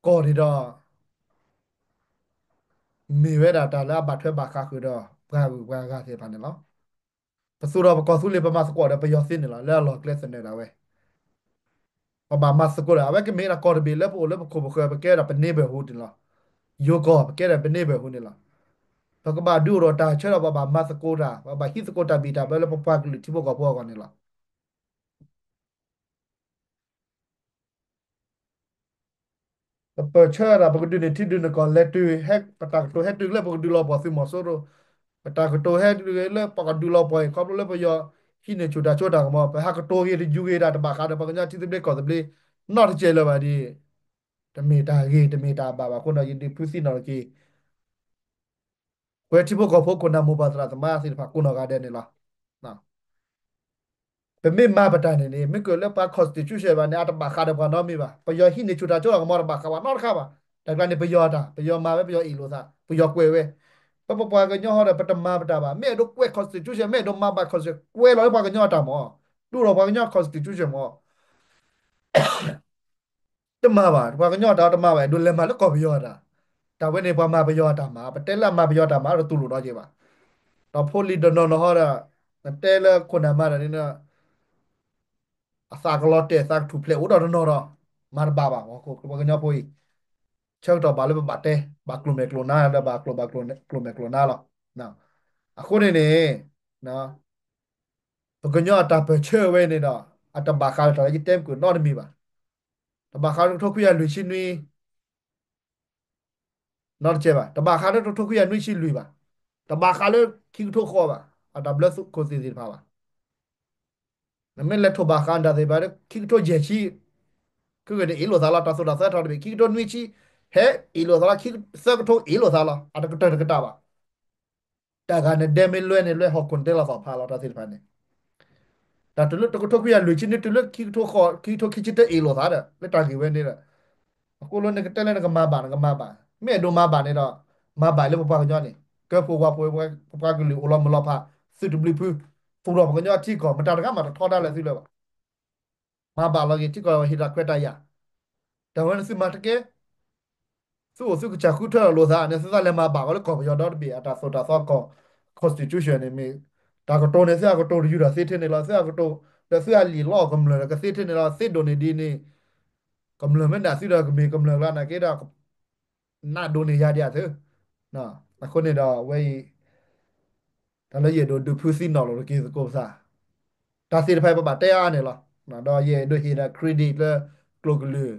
ကီၢ်န့ၣ်ဒီး မ့ၢ်ဝဲဒၣ်တၢ်လၢအဘၣ်ထွဲဘၣ်ဃးဃုာ်ဒီး ပှၤဂုၤပှၤဂၤသ့ၣ်တဖၣ်န့ၣ်လီၤ. ပသူၣ်ထီၣ်ပကီၢ်သူလ့ၤ ပမၤသကိးဒီးပယီၤသ့န့ၣ်လီၤ လၢအလီၢ်ကျဲသနၢၣ်ဒၣ်ဝဲ ပဘၣ်မၤသကိးဒီး အဝဲကမ့ၢ်ဒၣ်ကီၢ်တဘ့ၣ်လၢပအိၣ်လၢပခိၣ်ပဃၢၤ ပကဲဒၣ်ပ neighborhood န့ၣ်လီၤ. ယိၤကီၢ် ပကဲဒၣ်ပ neighborhood န့ၣ်လီၤ. ပကဘၣ်ဒုးအိၣ်ထီၣ်တၢ်ဆၢဒီး ပဘၣ်မၤသကိးတၢ် ပဘၣ်ဟံးသကိးတၢ်ဘံၣ်တၢ်ဘၢလၢပပှၤကလုာ်ထံဖိကီၢ်ဖိအဂီၢ်န့ၣ်လီၤ. ပပၢၢ်ဆၢတၢ် ပကဒုးန့ၢ်ထံဒုးန့ၢ်ကီၢ် လဲၤတုၤဟဲ ပတၢ်ကတိၤဟဲတုၤလၢပကဒုးလီၤပှီၢ်သုးမီၤစိရိၤ, ပတၢ်ကတိၤဟဲတုၤလၢပကဒုးလီၤပှီၢ်အံၤ ခီဖျိလၢပယီၤဟံးန့ၢ်ဆူၣ်တၢ်စိတၢ်ကမီၤ ပဟးကတိၤဂ့ၤတယူၤဂ့ၤဒၣ် တဘၣ်ဃးဒီးပှၤကညီထံသဘျ့ကီၢ်သဘျ့ နီတစဲးလၢၤဘၣ်ဒ် တမ့ၢ်တၢ်ဂ့ၤ တမ့ၢ်တၢ်ဘၣ်ဘၣ်အဃိဒီး ယဒုးဖုသံနီၣ်တက့ၢ် ပဝဲထံဖိကီၢ်ဖိခိၣ်နၢ်မိၢ်ပၢ်သရၣ်သမါသ့ၣ်တဖၣ်ကိးနီၢ်ဂၤဒဲးန့ၣ်လီၤ. ပမ့ၢ်မၤပတၢ်န့ၣ်န့ၣ် မ့ၢ်ကၢၢ်လၢပှၤ constitution ဘၣ်န့ၣ် အတဘၣ်ဃးဒီးပှၤနီတမံၤဘၣ်. ပယီၤဟံးန့ၢ်ဆူၣ်တၢ်စိတၢ်ကမီၤတဘၣ်ဃးပှၤနီတခါဘၣ်. တၢ်ကျါန့ၣ် ပယီၤတၢ် ပယီၤမၤဝဲ ပယီၤအ့ၣ်လိာ်သး ပယီၤကွဲးဝဲ ပပပှၤကညီဟီဒီး ပတမၤပတၢ်ဘၣ်. မ့ၢ်အဲၣ်ဒိးကွဲး constitution မ့ၢ်အဲၣ်ဒိးမၤဘၣ် constitution ကွဲးလီၤလၢပှၤကညီအတၢ်မၢ်, ဒိၣ်ထီၣ်ပှၤကညီ constitution မၢ် တမၤဘၣ်, ပှၤကညီတၢ်တမၤဘၣ်, အဲၣ်ဒိးလဲၤမၤလၢကီၢ်ပယီၤတၢ်, တၢ်ဝဲန့ၣ် ပှၤမၤပယီၤတၢ်မၤ, ပတဲလၢအမၤပယီၤတၢ်မၤ တတူၢ်လိာ်ဒီးက့ၤဘၣ်. ဒီးဖိလံၤတနီၤနီၤဟီဒီး နတဲလၢခိၣ်နၢ်မၤတၢ်န့ၣ် အသးကလီၤတဲာ် သးကထူၣ်ဖျဲးအိၣ်ဒီးတနီၤဒီး မၤတဘၣ်ဘၣ်, ပှၤကညီဖိအံၤ ဆၢကတီၢ်ဘၣ်လၢပဘၣ်တဲ ဘၣ်ကျိၤမဲာ်ကျိၤနါ လၢဘၣ်ကျိၤဘၣ်ကျိၤမဲာ်ကျိၤနါလီၤ. အဃိန့ၣ်န့ၣ် ပကညီအတၢ်ပၢၢ်ဆၢဝဲန့ၣ်ဒီး အတဘၣ်ဃးဒီးတၢ်လၢယတဲမုၢ်နီတမံၤဘၣ်. တဘၣ်ဃးလၢတကထိခွံကယၤလွံၢ်ဆံနွံ နီတစဲးဘၣ်, တဘၣ်ဃးလၢတကထိခွံကယၤနွံဆံလွံၢ်ဘၣ်, တဘၣ်ဃးလၢခံကထိဃိးဘၣ်, အတၢ်ဘျၢသုးခိၣ်သ့ၣ်သ့ၣ်တဖၣ်ဘၣ်. နမ့ၢ်လဲၤထိၣ်ဘၣ်ဃးတၢ်သ့ၣ်တဖၣ်လၢခံကထိယဲၢ်ဆံ, ခဲကနံၣ်အ့ၣ်လိာ်သးလီၤ, တၢ်သိၣ်တၢ်သီထီၣ်တဘ့ၣ် ခံကထိနွံဆံ, ဟဲအ့ၣ်လိာ်သးလီၤ, သၢကထိအ့ၣ်လိာ်သးလီၤ, အတကတၢၢ်တကတၢၢ်ဘၣ်. တၢ်ဂၤန့ၣ်ဒဲမ့ၢ်လွဲန့ၣ်လွဲ ဟီၣ်ခိၣ်န့ၣ်တဲလီၤသီၣ်ဖျါလီၤ တၢ်သ့ၣ်တဖၣ်န့ၣ် တၢ်တုၤလၢတကထိခွံကယၤလွံၢ်ဆံနွံ တုၤလၢခံကထိဃိး ခံကထိခံဆံတၢအ့ၣ်လိာ်သးဒီး လၢတၢ်ဂ့ၢ်ဝဲန့ၣ်ဒီး အဃိလၢနကတဲလၢနကမၤဘၣ် နကမၤဘၣ်, မ့ၢ်အဲၣ်ဒိးမၤဘၣ်န့ၣ်ဒီး မၤဘၣ်လၢပပှၤကညီန့ၣ် ကၢဖိဝၤဖိ ပပှၤကလုာ်အိၣ်လီၤမုၢ်လီၤဖး သုးတဘျုးဖု သူၣ်ထီၣ်ပှၤကညီထံကီၢ် မတၤတဂၤမးတထီဒါလၢသုလၢၤဘၣ်. မၤဘၣ်လီၤက့ၤ ထံကီၢ်ဟ့ၣ်တၢ်ခွဲးတၢ်ယာ်, တၢ်ဝဲန့ၣ်သုမၤတကဲ သုအိၣ်သုကစၢ်ဃုထၢလိာ်သးန့ၣ် သုသးလဲၤမၤဘၣ်ဝဲလၢကီၢ်ပယီၤဒီတဘ့ၣ် အတၢ်သိၣ်တၢ်သီကီၢ် constitution န့ၣ်မ့ၢ် တၢ်ကတိၤန့ၣ် သုအကတိၤတယုၢ်ဒီးသ့ထဲန့ၣ်လီၤ, သုအကတိၤ ဒီးသုအလံာ်လီအီၣ်ကမျၢၢ်ဒီးကသ့ထဲန့ၣ်လီၤ, သ့ဒိၣ်န့ၢ်ဒ်န့ၣ် ကမျၢၢ်မ့ၢ်နာ်သုဒီးကမ့ၢ်ကမျၢၢ်ကျါနာ်က့ဒီး နးဒိၣ်န့ၢ်ယၤဒံးအသု အဃိန့ၣ်ဒီးအဝဲအံၤ တၢ်လၢယအဲၣ်ဒိးဒုးဖုသံနီၣ်လိာ်တက့ၢ်သကိးပသး တၢ်သ့ၣ်တဖၣ်ပဘၣ်တဲအါန့ၣ်လီၤ. ဒီးယအဲၣ်ဒိးဟ့ၣ်ဒီး credit လၢ ကျိာ်ကလုာ်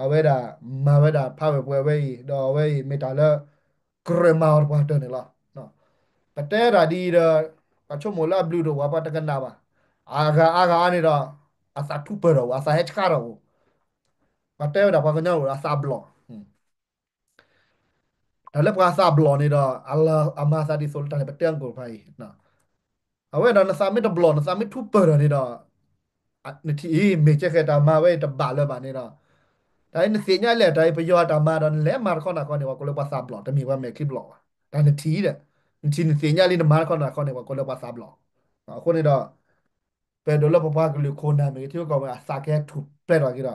အဝဲဒၣ်မၤဝဲဒၣ်ဖးဝဲပှဲၤဝဲအံၤ ဒီးအဝဲအံၤမ့ၢ်တၢ်လၢ ကြၢးမၤအီၤတပှၢ်တၢၢ်န့ၣ်လီၤ. ပတဲဒၣ်ဒ်အံၤဒီး ပှၤဆိကမိၣ်လၢအဘျုးတအိၣ်ဘၣ် ပှၤတကနၣ်ဘၣ်. အဂၤအါဂၤအါန့ၣ်ဒီး အသးထူးပၢၢ်ထီၣ်အိၣ် အသးဟဲဆှးထီၣ်အိၣ် ပှၤတဲဝဲဒၣ်ပှၤကညီအိၣ်ဒီးအသးဘျီၣ် တၢ်လၢပှၤသးဘျီၣ်န့ၣ်ဒီး အမၤသးဒ်သိးလၢတၢ်န့ၣ် ပတဲအီၤကိၣ်တဖၣ်အံၤ အဝဲဒၣ်နသးမ့ၢ်တဘျီၣ် နသးမ့ၢ်ထူးပၢၢ်ထီၣ်န့ၣ်ဒီး နထံၣ်အံၤ မ့ၢ်ကဲဃဲၤတၢ်မၤဝဲအံၤတဘၣ်လၢၤဘၣ်န့ၣ်ဒီး, တၢ်အံၤနသ့ၣ်ညါလၢတၢ်အံၤပယီၤအတၢ်မၤဒီး နလဲၤမၤတခီနၤခီန့ၣ် ပှၤကိးလၢပှၤသးဘျီၣ် တမ့ၢ်ပှၤမဲာ်ချံဘျီၣ်ဘၣ်. တၢ်နထံၣ်ဒီး, နထံၣ်နသ့ၣ်ညါလံ နမၤတခီနၤခီန့ၣ် ပှၤကိးလၢပှၤသးဘျီၣ်. အဃိန့ၣ်ဒီး ပအဲၣ်ဒိးလၢပပှၤကလုာ်ခိၣ်နၢ်မ့ၢ်ဂ့ၤ ထံဖိကီၢ်ဖိမ့ၢ်ဂ့ၤ အသးကဟဲထူၣ်ဖျဲးထီၣ်က့ၤဒီး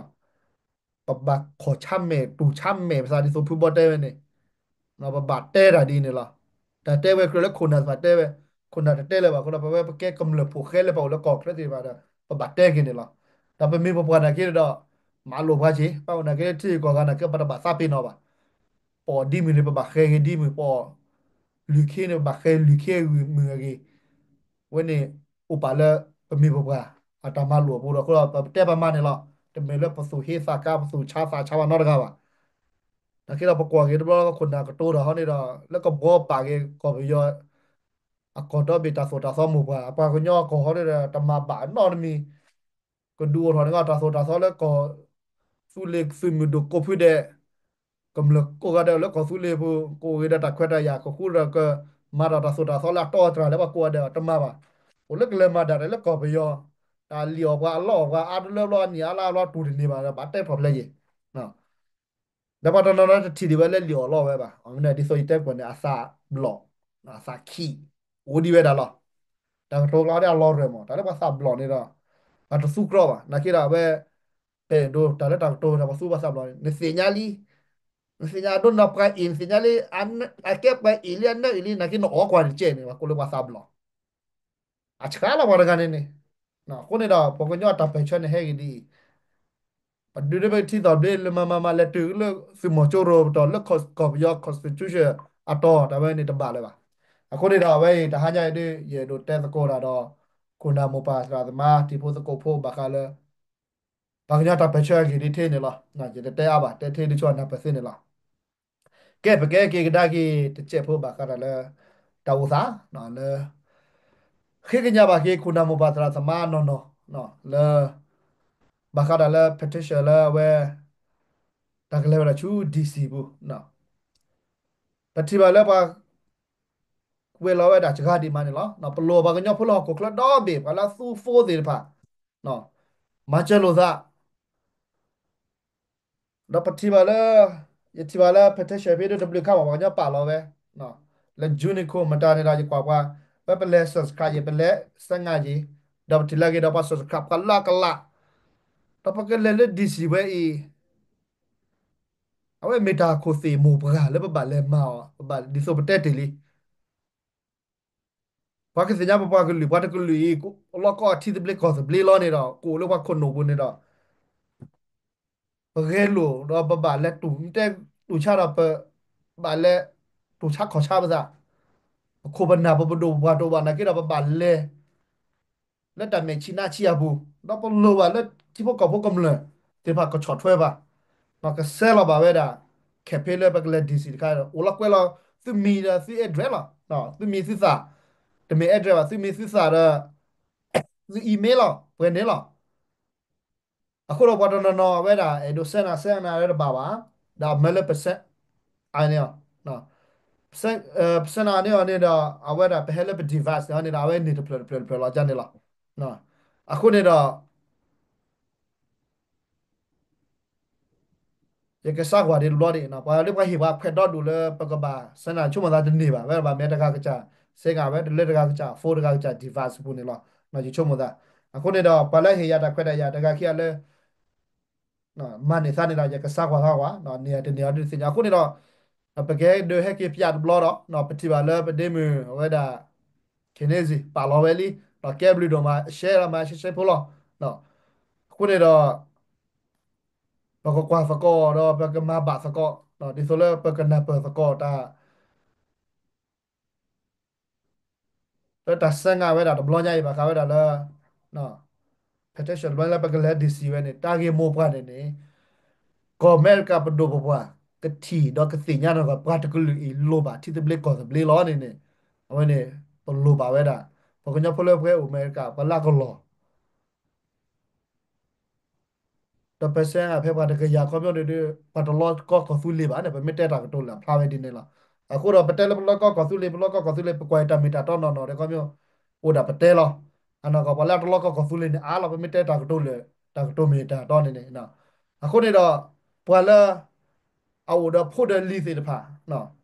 ပဘၣ်ခီၣ်ဆါမဲာ် တူၢ်ဆါမဲာ် ပသးဒ်သိးဖုဘီတဲဝဲန့ၣ်, ပဘၣ်တဲတၢ်ဒ်န့ၣ်လီၤ. တၢ်တဲဝဲကြၢးလၢခိၣ်နၢ်သ့ၣ်တဖၣ်တဲဝဲ, ခိၣ်နၢ်တတဲလၢၤဘၣ်အဃိဒီး ပဝဲပကဲကမျၢၢ်ဖိၣ်ဃဲလၢပအိၣ်လၢကီၢ်ချၢသ့ၣ်တဖၣ်ဒီး ပဘၣ်တဲက့ၤန့ၣ်လီၤ. ဒီးပမ့ၢ်ပပှၢ်နာ်က့ဒီး မၤလိာ်ပှၤက့ၤ, ပအိၣ်နာ်က့လၢထံဂုၤကီၢ်ဂၤနာ်က့ ပတဘၣ်သးပ့ၤနီၣ်ဘၣ်. ပအီၣ်ဒ်မုၢ်န့ၣ် ပဘၣ်ဃဲက့ၤဒ်မုၢ်, ပအီၣ်လုၢ်ခ့န့ၣ် ပဘၣ်ဃဲလုၢ်ခ့မုၢ်အဂ့ၤ. ဝဲန့ၣ်အိၣ်ပာ်လၢပမ့ၢ်ပပှၢ်အတၢ်မၤလိာ်အပူၤဒီး အဃိဒီး ပတဲပမၤန့ၣ်လီၤ. တမ့ၢ်လၢပသူၣ်ဟ့သးကါ ပသူၣ်ဆါသးဆါဘၣ်နီတဂၤဘၣ်. နာ်က့ဒီးပကွၢ်က့ၤတဘျီလၢခိၣ်နၢ်ကတိၤတၢ်ဟီန့ၣ်ဒီး လၢကဘှီပာ်က့ၤကီၢ်ပယီၤ အကီၢ်ဒီဘ့ၣ်တၢ်သိၣ်တၢ်သီမိၢ်ပှၢ် အပှၤကညီအကီၢ်ဟီန့ၣ်ဒီး တမၤဘၣ်နီတမံၤ ကဒုးအိၣ်ထီၣ်န့ၣ်ကီး တၢ်သိၣ်တၢ်သီလၢကီၢ်သူလ့ၤသုးမုၢ်ဒိၣ်ကိးဖုဒဲး, ကမျၢၢ်ကိးဂၤဒဲးလၢကီၢ်သူလ့ၤပူၤ ကအိၣ်ဂ့ၤဒီးတၢ်ခွဲးတၢ်ယာ် ကဃူဒီးကမၤတၢ်သိၣ်တၢ်သီလၢအတီအတြၢ်လၢပှၤကိးဂၤဒဲးအီၤတမၤဘၣ်. အိၣ်လၢကလဲၤမၤတၢ်လၢကီၢ်ပယီၤ, တၢ်လံၣ်အီၣ်ပှၤအလီအီၣ်ပှၤအါတလၢဘျီအနံၣ်အါလါဘျီတူၢ်တန့ၢ်ဘၣ်ဒီး ဘၣ်တဲထီၣ်ဖျဲးယံၤ ဒီးပှၤတနီၤနီၤတထံၣ်ဒံးဝဲလၢလံၣ်အီၣ်လီအီၣ်ဝဲဘၣ်. အမ့ၢ်ဒ်သိးယတဲပှဲၤန့ၣ် အသးဘျီၣ်, အသးခံး, အိၣ်ဒံးဝဲဒၣ်လီၤ. တၢ်ကတိၤကျါဒ်အလီၢ်ရၢၢ်မး တၢ်လၢပှၤသးဘျီၣ်န့ၣ်ဒီး ပှၤတသူကြီဘၣ်. နာ်က့ဒီးအဝဲ ပအဲၣ်ဒိးတၢ်လၢတၢ်ကတိၤဒီးပှၤသူပှၤသးဘျီၣ်န့ၣ် နသ့ၣ်ညါလံ, နသ့ၣ်ညါအဒိနပှၤအံၤ နသ့ၣ်ညါလံ, အကဲပှၤအံၤလံအနၢအံၤလံ နာ်က့နအီၣ်ကွၢ်တကဲန့ၣ် ပှၤကိးလၢပှၤသးဘျီၣ် အဆှါလီၤပှၤတဂၤန့ၣ်န့ၣ်. အဃိန့ၣ်ဒီး ပှၤကညီအတၢ်ပၢၢ်ဆၢန့ၣ်ဟဲဂ့ၤဒ်အံၤ, ပဒုးဒၢပကထံသီၣ်ဘျ့ လၢမၤမၤမၤလဲၤတုၤလၢသုးမီၤကၠိရိၤပတီၢ် လၢကီၢ်ပယီၤ constitution အတီၤ တၢ်ဝဲန့ၣ်တဘၣ်လၢၤဘၣ်. အဃိန့ၣ်ဒီး အဝဲအံၤတဟါညါအံၤဒ် ယအဲၣ်ဒိးတဲသကိးတၢ်ဒီး ခိၣ်နၢ်မိၢ်ပၢ်သရၣ်သမါ ထံဖိသကိးဖိဘၣ်ဃးလၢ ပှၤကညီတၢ်ပၢၢ်ဆၢအဂ့ၢ်ဒ်ထဲန့ၣ်လီၤ. ယတတဲအါဘၣ် တဲထဲဒ်ဆိနၢ်ပၢၢ်သ့န့ၣ်လီၤ. ကဲ ပကဲက့ၤကဒါက့ၤတစဲးဖိဘၣ်ဃးဒီးလၢ တၢ်အိၣ်သး လၢ ဃ့ကညးဘၣ်က့ၤခိၣ်နၢ်မိၢ်ပၢ်သရၣ်သမါနီၢ်နီၢ် လၢ ဘၣ်ဃးဒီးလၢ petition လၢအဝဲ တၢ်ကလဲၤဝဲဒၣ်ဆူ DC ပူၤ ပထံၣ်ဘၣ်လၢပှၤ ကွဲးလီၤဝဲဒၣ်စှၤဒံးမးန့ၣ်လီၤ. ပလိၣ်ပှၤကညီဖိလၢဟီၣ်ခိၣ်ချၢဒီဘ့ၣ် ပှၤလၢသူ phone သ့ၣ်တဖၣ် မၤစၢၤလိာ်သး ဒီးပထံၣ်ဘၣ်လၢ ယထံၣ်ဘၣ်လၢ petition ဖဲဒၣ်တဘျုးခါမး ပှၤကညီပာ်လီၤဝဲ လၢ June န့ၣ်ခိၣ် မတၤန့ၣ်ဒီး ယကွၢ်ပှၤ ဝဲပလဲၤ subscribe ယံၤ ပလဲၤ စဲငါယံၤ ဒီးပထံၣ်လၢအဂ့ၤဒီး ပှၤ subscribe ပှၤလၢအကလး ဒီးပကလဲၤလၢ DC ဝဲအံၤ အဝဲမ့ၢ်တၢ်ခိၣ်သ့ၣ်မိၢ်ပှၢ်လၢပဘၣ်လဲၤမၤအီၤ ပဘၣ်ဒ်သိးပတဲတ့ၢ်လံ ပှၤကသ့ၣ်ညါပပှၤကလုာ် ပှၤတကလုာ်အံၤ လီၢ်ကီၢ်ထံသဘျ့ကီၢ်သဘျ့လီၤန့ၣ်ဒီး ကအိၣ်လၢပှၤခိၣ်နူာ်ပူၤန့ၣ်ဒီး ပဂဲၤလိာ်ဒီးပဘၣ်လဲၤတူၢ် တဲတူၢ်ဆါဒီးပ ဘၣ်လဲၤတူၢ်ဆါခီၣ်ဆါပသး ပခိၣ်ပနၢ်ပပဒိၣ်ပပှၢ်တအိၣ်ဘၣ်နာ်က့ဒီး ပဘၣ်လဲၤ လၢတၢ်မဲာ်ဆံးနါဆံးအပူၤ ဒီးပလိၣ်ဘၣ်လၢထံဖိကီၢ်ဖိကမျၢၢ်သ့ၣ်တဖၣ်ကဆီၣ်ထွဲပှၤ ကဆဲးလီၤဘၣ်ဝဲဒၣ် campaign လၢပကလဲၤ DC တခါ အိၣ်လီၤကွဲးလီၤ သုမံၤဒီးသု address လီၤ သုမံၤသုသး တမ့ၢ် address ဘၣ် သုမံၤသုသးဒီး သု email လီၤ ပှဲၤန့ၣ်လီၤ အဃိဒီးပှၤတနီၤနီၤဝဲဒၣ် အဲၣ်ဒိး send နၤ send နၤ လၢတဘၣ်ဘၣ် ဒီးအမၢလၢ percent အန့ၣ် percent အန့ၣ်အီၤန့ၣ်ဒီး အဝဲဒၣ်ပဟဲလၢပ device န့ၣ်အီၤန့ၣ်ဒီး အဝဲန့ၢ်တဖျၢၣ်တဖျၢၣ်တဖျၢၣ်လီၤ ကန့ၣ်လီၤ. အဃိန့ၣ်ဒီး ယကစးကွၢ်ဒံးတဘျီဒံး ပှၤလၢပှၤဟ့ၣ်ပှၤခွဲးဒီဒူၣ်လၢပကဘၣ် send နၤ ဆိကမိၣ်သးတန့ၢ်ဘၣ် ဝဲဘၣ်မ့ၢ်တဂၤကစၢ် send နၤ ဝဲတလၢတဂၤကစၢ် phone တဂၤကစၢ် device ပူၤန့ၣ်လီၤ. ယဆိကမိၣ်သး အဃိန့ၣ်ဒီး ပှၤလၢဟ့ၣ်ယၤတၢ်ခွဲးတၢ်ယာ်တဂၤခံဂၤလၢ မၤန့ၢ်သးန့ၣ်ဒီး ယကစးကွၢ်သးကွၢ် န့ၢ်တန့ၢ်အီၤဒ်သ့ၣ်ညါ အဃိန့ၣ်ဒီး ပကဟဲဒုးဟဲက့ၤပၠးတဘျီဒီး ပထံၣ်ဘၣ်လၢပဒ့မုၣ်အဝဲဒၣ် Kennedy ပာ်လီၤဝဲလံ ဒီးကဲဘျုးဒိၣ်မး share လီၤမး ရှဲရှဲဖိလီၤ. အဃိန့ၣ်ဒီး ပကကွၢ်သကိးဒီးပကမၤဘၣ်သကိး ဒ်သိးလၢပကနၢ်ပၢၢ်သကိးတၢ် လၢတၢ် send နၤ ဝဲဒၣ်တဘျီညါအံၤ ဘၣ်ဃးဝဲဒၣ်လၢ petition တဘျီလၢပကလဲၤ DC ဝဲန့ၣ် တၢ်ဂ့ၢ်မိၢ်ပှၢ်န့ၣ်န့ၣ် ကီၢ်အမဲရကၤပဒိၣ်ပပှၢ် ကထံၣ်ဒီးကသ့ၣ်ညါန့ၣ်ဒီး ပှၤတကလုာ်အံၤလိၣ်ဘၣ်ထံသဘျ့ကီၢ်သဘျ့လီၤန့ၣ်န့ၣ် အဝဲန့ၣ် ပလိၣ်ဘၣ်ဝဲဒၣ် ပှၤကညီဖိလၢပှဲၤအိၣ်အမဲရကၤ ပှၤလၢကလီၢ် ဒီး percent ဖဲပှၤတကယၤခီပညီန့ၣ်ဒီး ပှၤတလီၢ်ကီၢ်ကီၢ်သူလ့ၤဘၣ်န့ၣ် ပမ့ၢ်တဲတၢ်ကတိၤလၢအဖျါဝဲဒ်န့ၣ်လီၤ. အဃိဒီးပတဲလၢပလီၢ်ကီၢ်ကီၢ်သူလ့ၤ ပလီၢ်ကီၢ်ကီၢ်သူလ့ၤ ပကွၢ်တၢ်မ့ၢ်တၢ်တီနီၢ်နီၢ်ဒီးခီပညီ အိၣ်ဒၣ်ပတဲလီၤ. အနီၢ်ကီၢ် ပှၤလၢအတလီၢ်ကီၢ်ကီၢ်သူလ့ၤန့ၣ် အါလီၤ ပမ့ၢ်တဲတၢ်ကတိၤလၢ တၢ်ကတိၤမ့ၢ်တၢ်တီန့ၣ်န့ၣ်, အဃိန့ၣ်ဒီး ပှၤလၢ အအိၣ်ဒီးဖိဒီးလံၤသ့ၣ်တဖၣ်,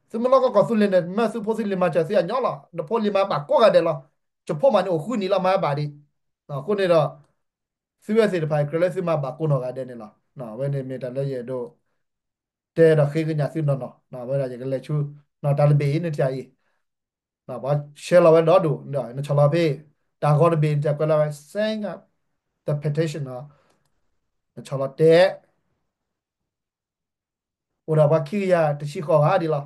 သုမ့ၢ်လီၢ်ကီၢ်ကီၢ်သူလ့ၤန့ၣ် မ့ၢ်သုဖိသုလံၤမၤစၢၤသုအညီလီၤ, နဖိလံၤမၤဘၣ်ကိးဂၤဒဲးလီၤ, ယဖိမးန့ၣ်အိၣ်ဃုနံၣ်လီၤ မၤဘၣ်ဒံး, အဃိန့ၣ်ဒီး သုဝဲသ့ၣ်တဖၣ်အံၤ ကြၢးလၢသုမၤဘၣ်ကိးနီၢ်ဂၤဒဲးန့ၣ်လီၤ. အဝဲန့ၣ်မ့ၢ်တၢ်လၢယအဲၣ်ဒိး တဲဒီးဃ့ကညးသုနီၢ်နီၢ်, အဝဲဒၣ်ယကလဲၤဆူ နီၢ်တၢ်တဘ့ၣ်အံၤန့ၣ်ထံၣ်အံၤ, ပှၤဆှၢလီၤဝဲဒီဒူၣ်, နဆီၣ်လီၤဖဲ တၢ်ဂီၤတဘ့ၣ်န့ၣ် ကွဲးလီၤဝဲ send the petition, နဆီၣ်လီၤတဲ အိၣ်ဒီးပှၤခံကယၤတဆံဃိးဂၤဒ်လီၤ.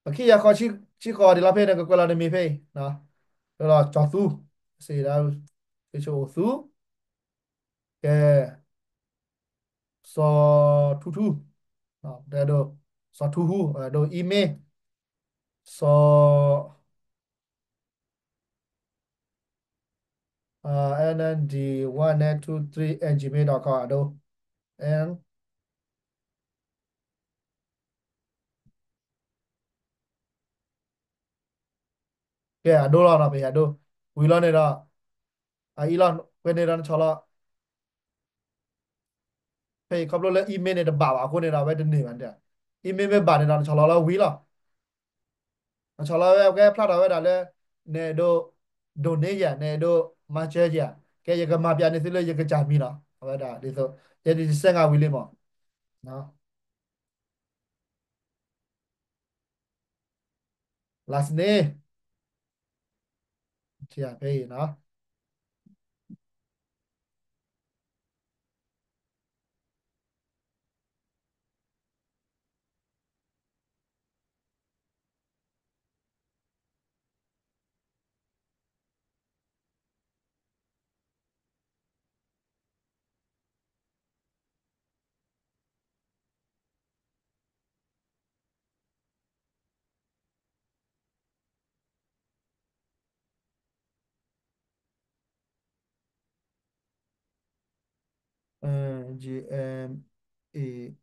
ပခံကယၤဃိးဆံဃိးဒ်လီၤဖဲန့ၣ် ကကွဲးလီၤနမံၤဖဲအံၤ, လီၤကၠီၤသူ, စံးဒၣ်, ဖဲဆိအိၣ်သူ, ကဲ, စီၤထူထူ, တဲဒိ, စီၤထူဟူ, ဒိ email, စီၤ NND one nine two three at gmail dot com အဒိ, and ကဲအဒိလီၤနီၤ ပဟဲအဒိ, ဝံၤလီၤန့ၣ်ဒီး, အအံၤလီၤ, ဖဲန့ၣ်ဒီးနဆီၣ်လီၤ ဖဲအံၤခီဖျိလၢ email န့ၣ်တဘၣ်ဘၣ်အဃိန့ၣ်ဒီး အဝဲတန့ၢ်ဘၣ်န့ၣ်, email မ့ၢ်ဘၣ်န့ၣ်ဒီး နဆီၣ်လီၤလၢဝံၤလီၤ. နဆီၣ်လီၤဝဲ ကဲဖျါထီၣ်ဝဲဒၣ်လၢ နအဲၣ်ဒိး donate ယၤ, နအဲၣ်ဒိး မၤစၢၤယၤ, ကဲယကမၤပျးန့ၢ်သုလၢယကစၢ်မံၤလီၤ. အဝဲဒၣ်ဒ်သိး ယဲဒ်ယစဲငါဝံၤလံမး last name ထံၣ်ဖဲအံၤနီၤ. G M A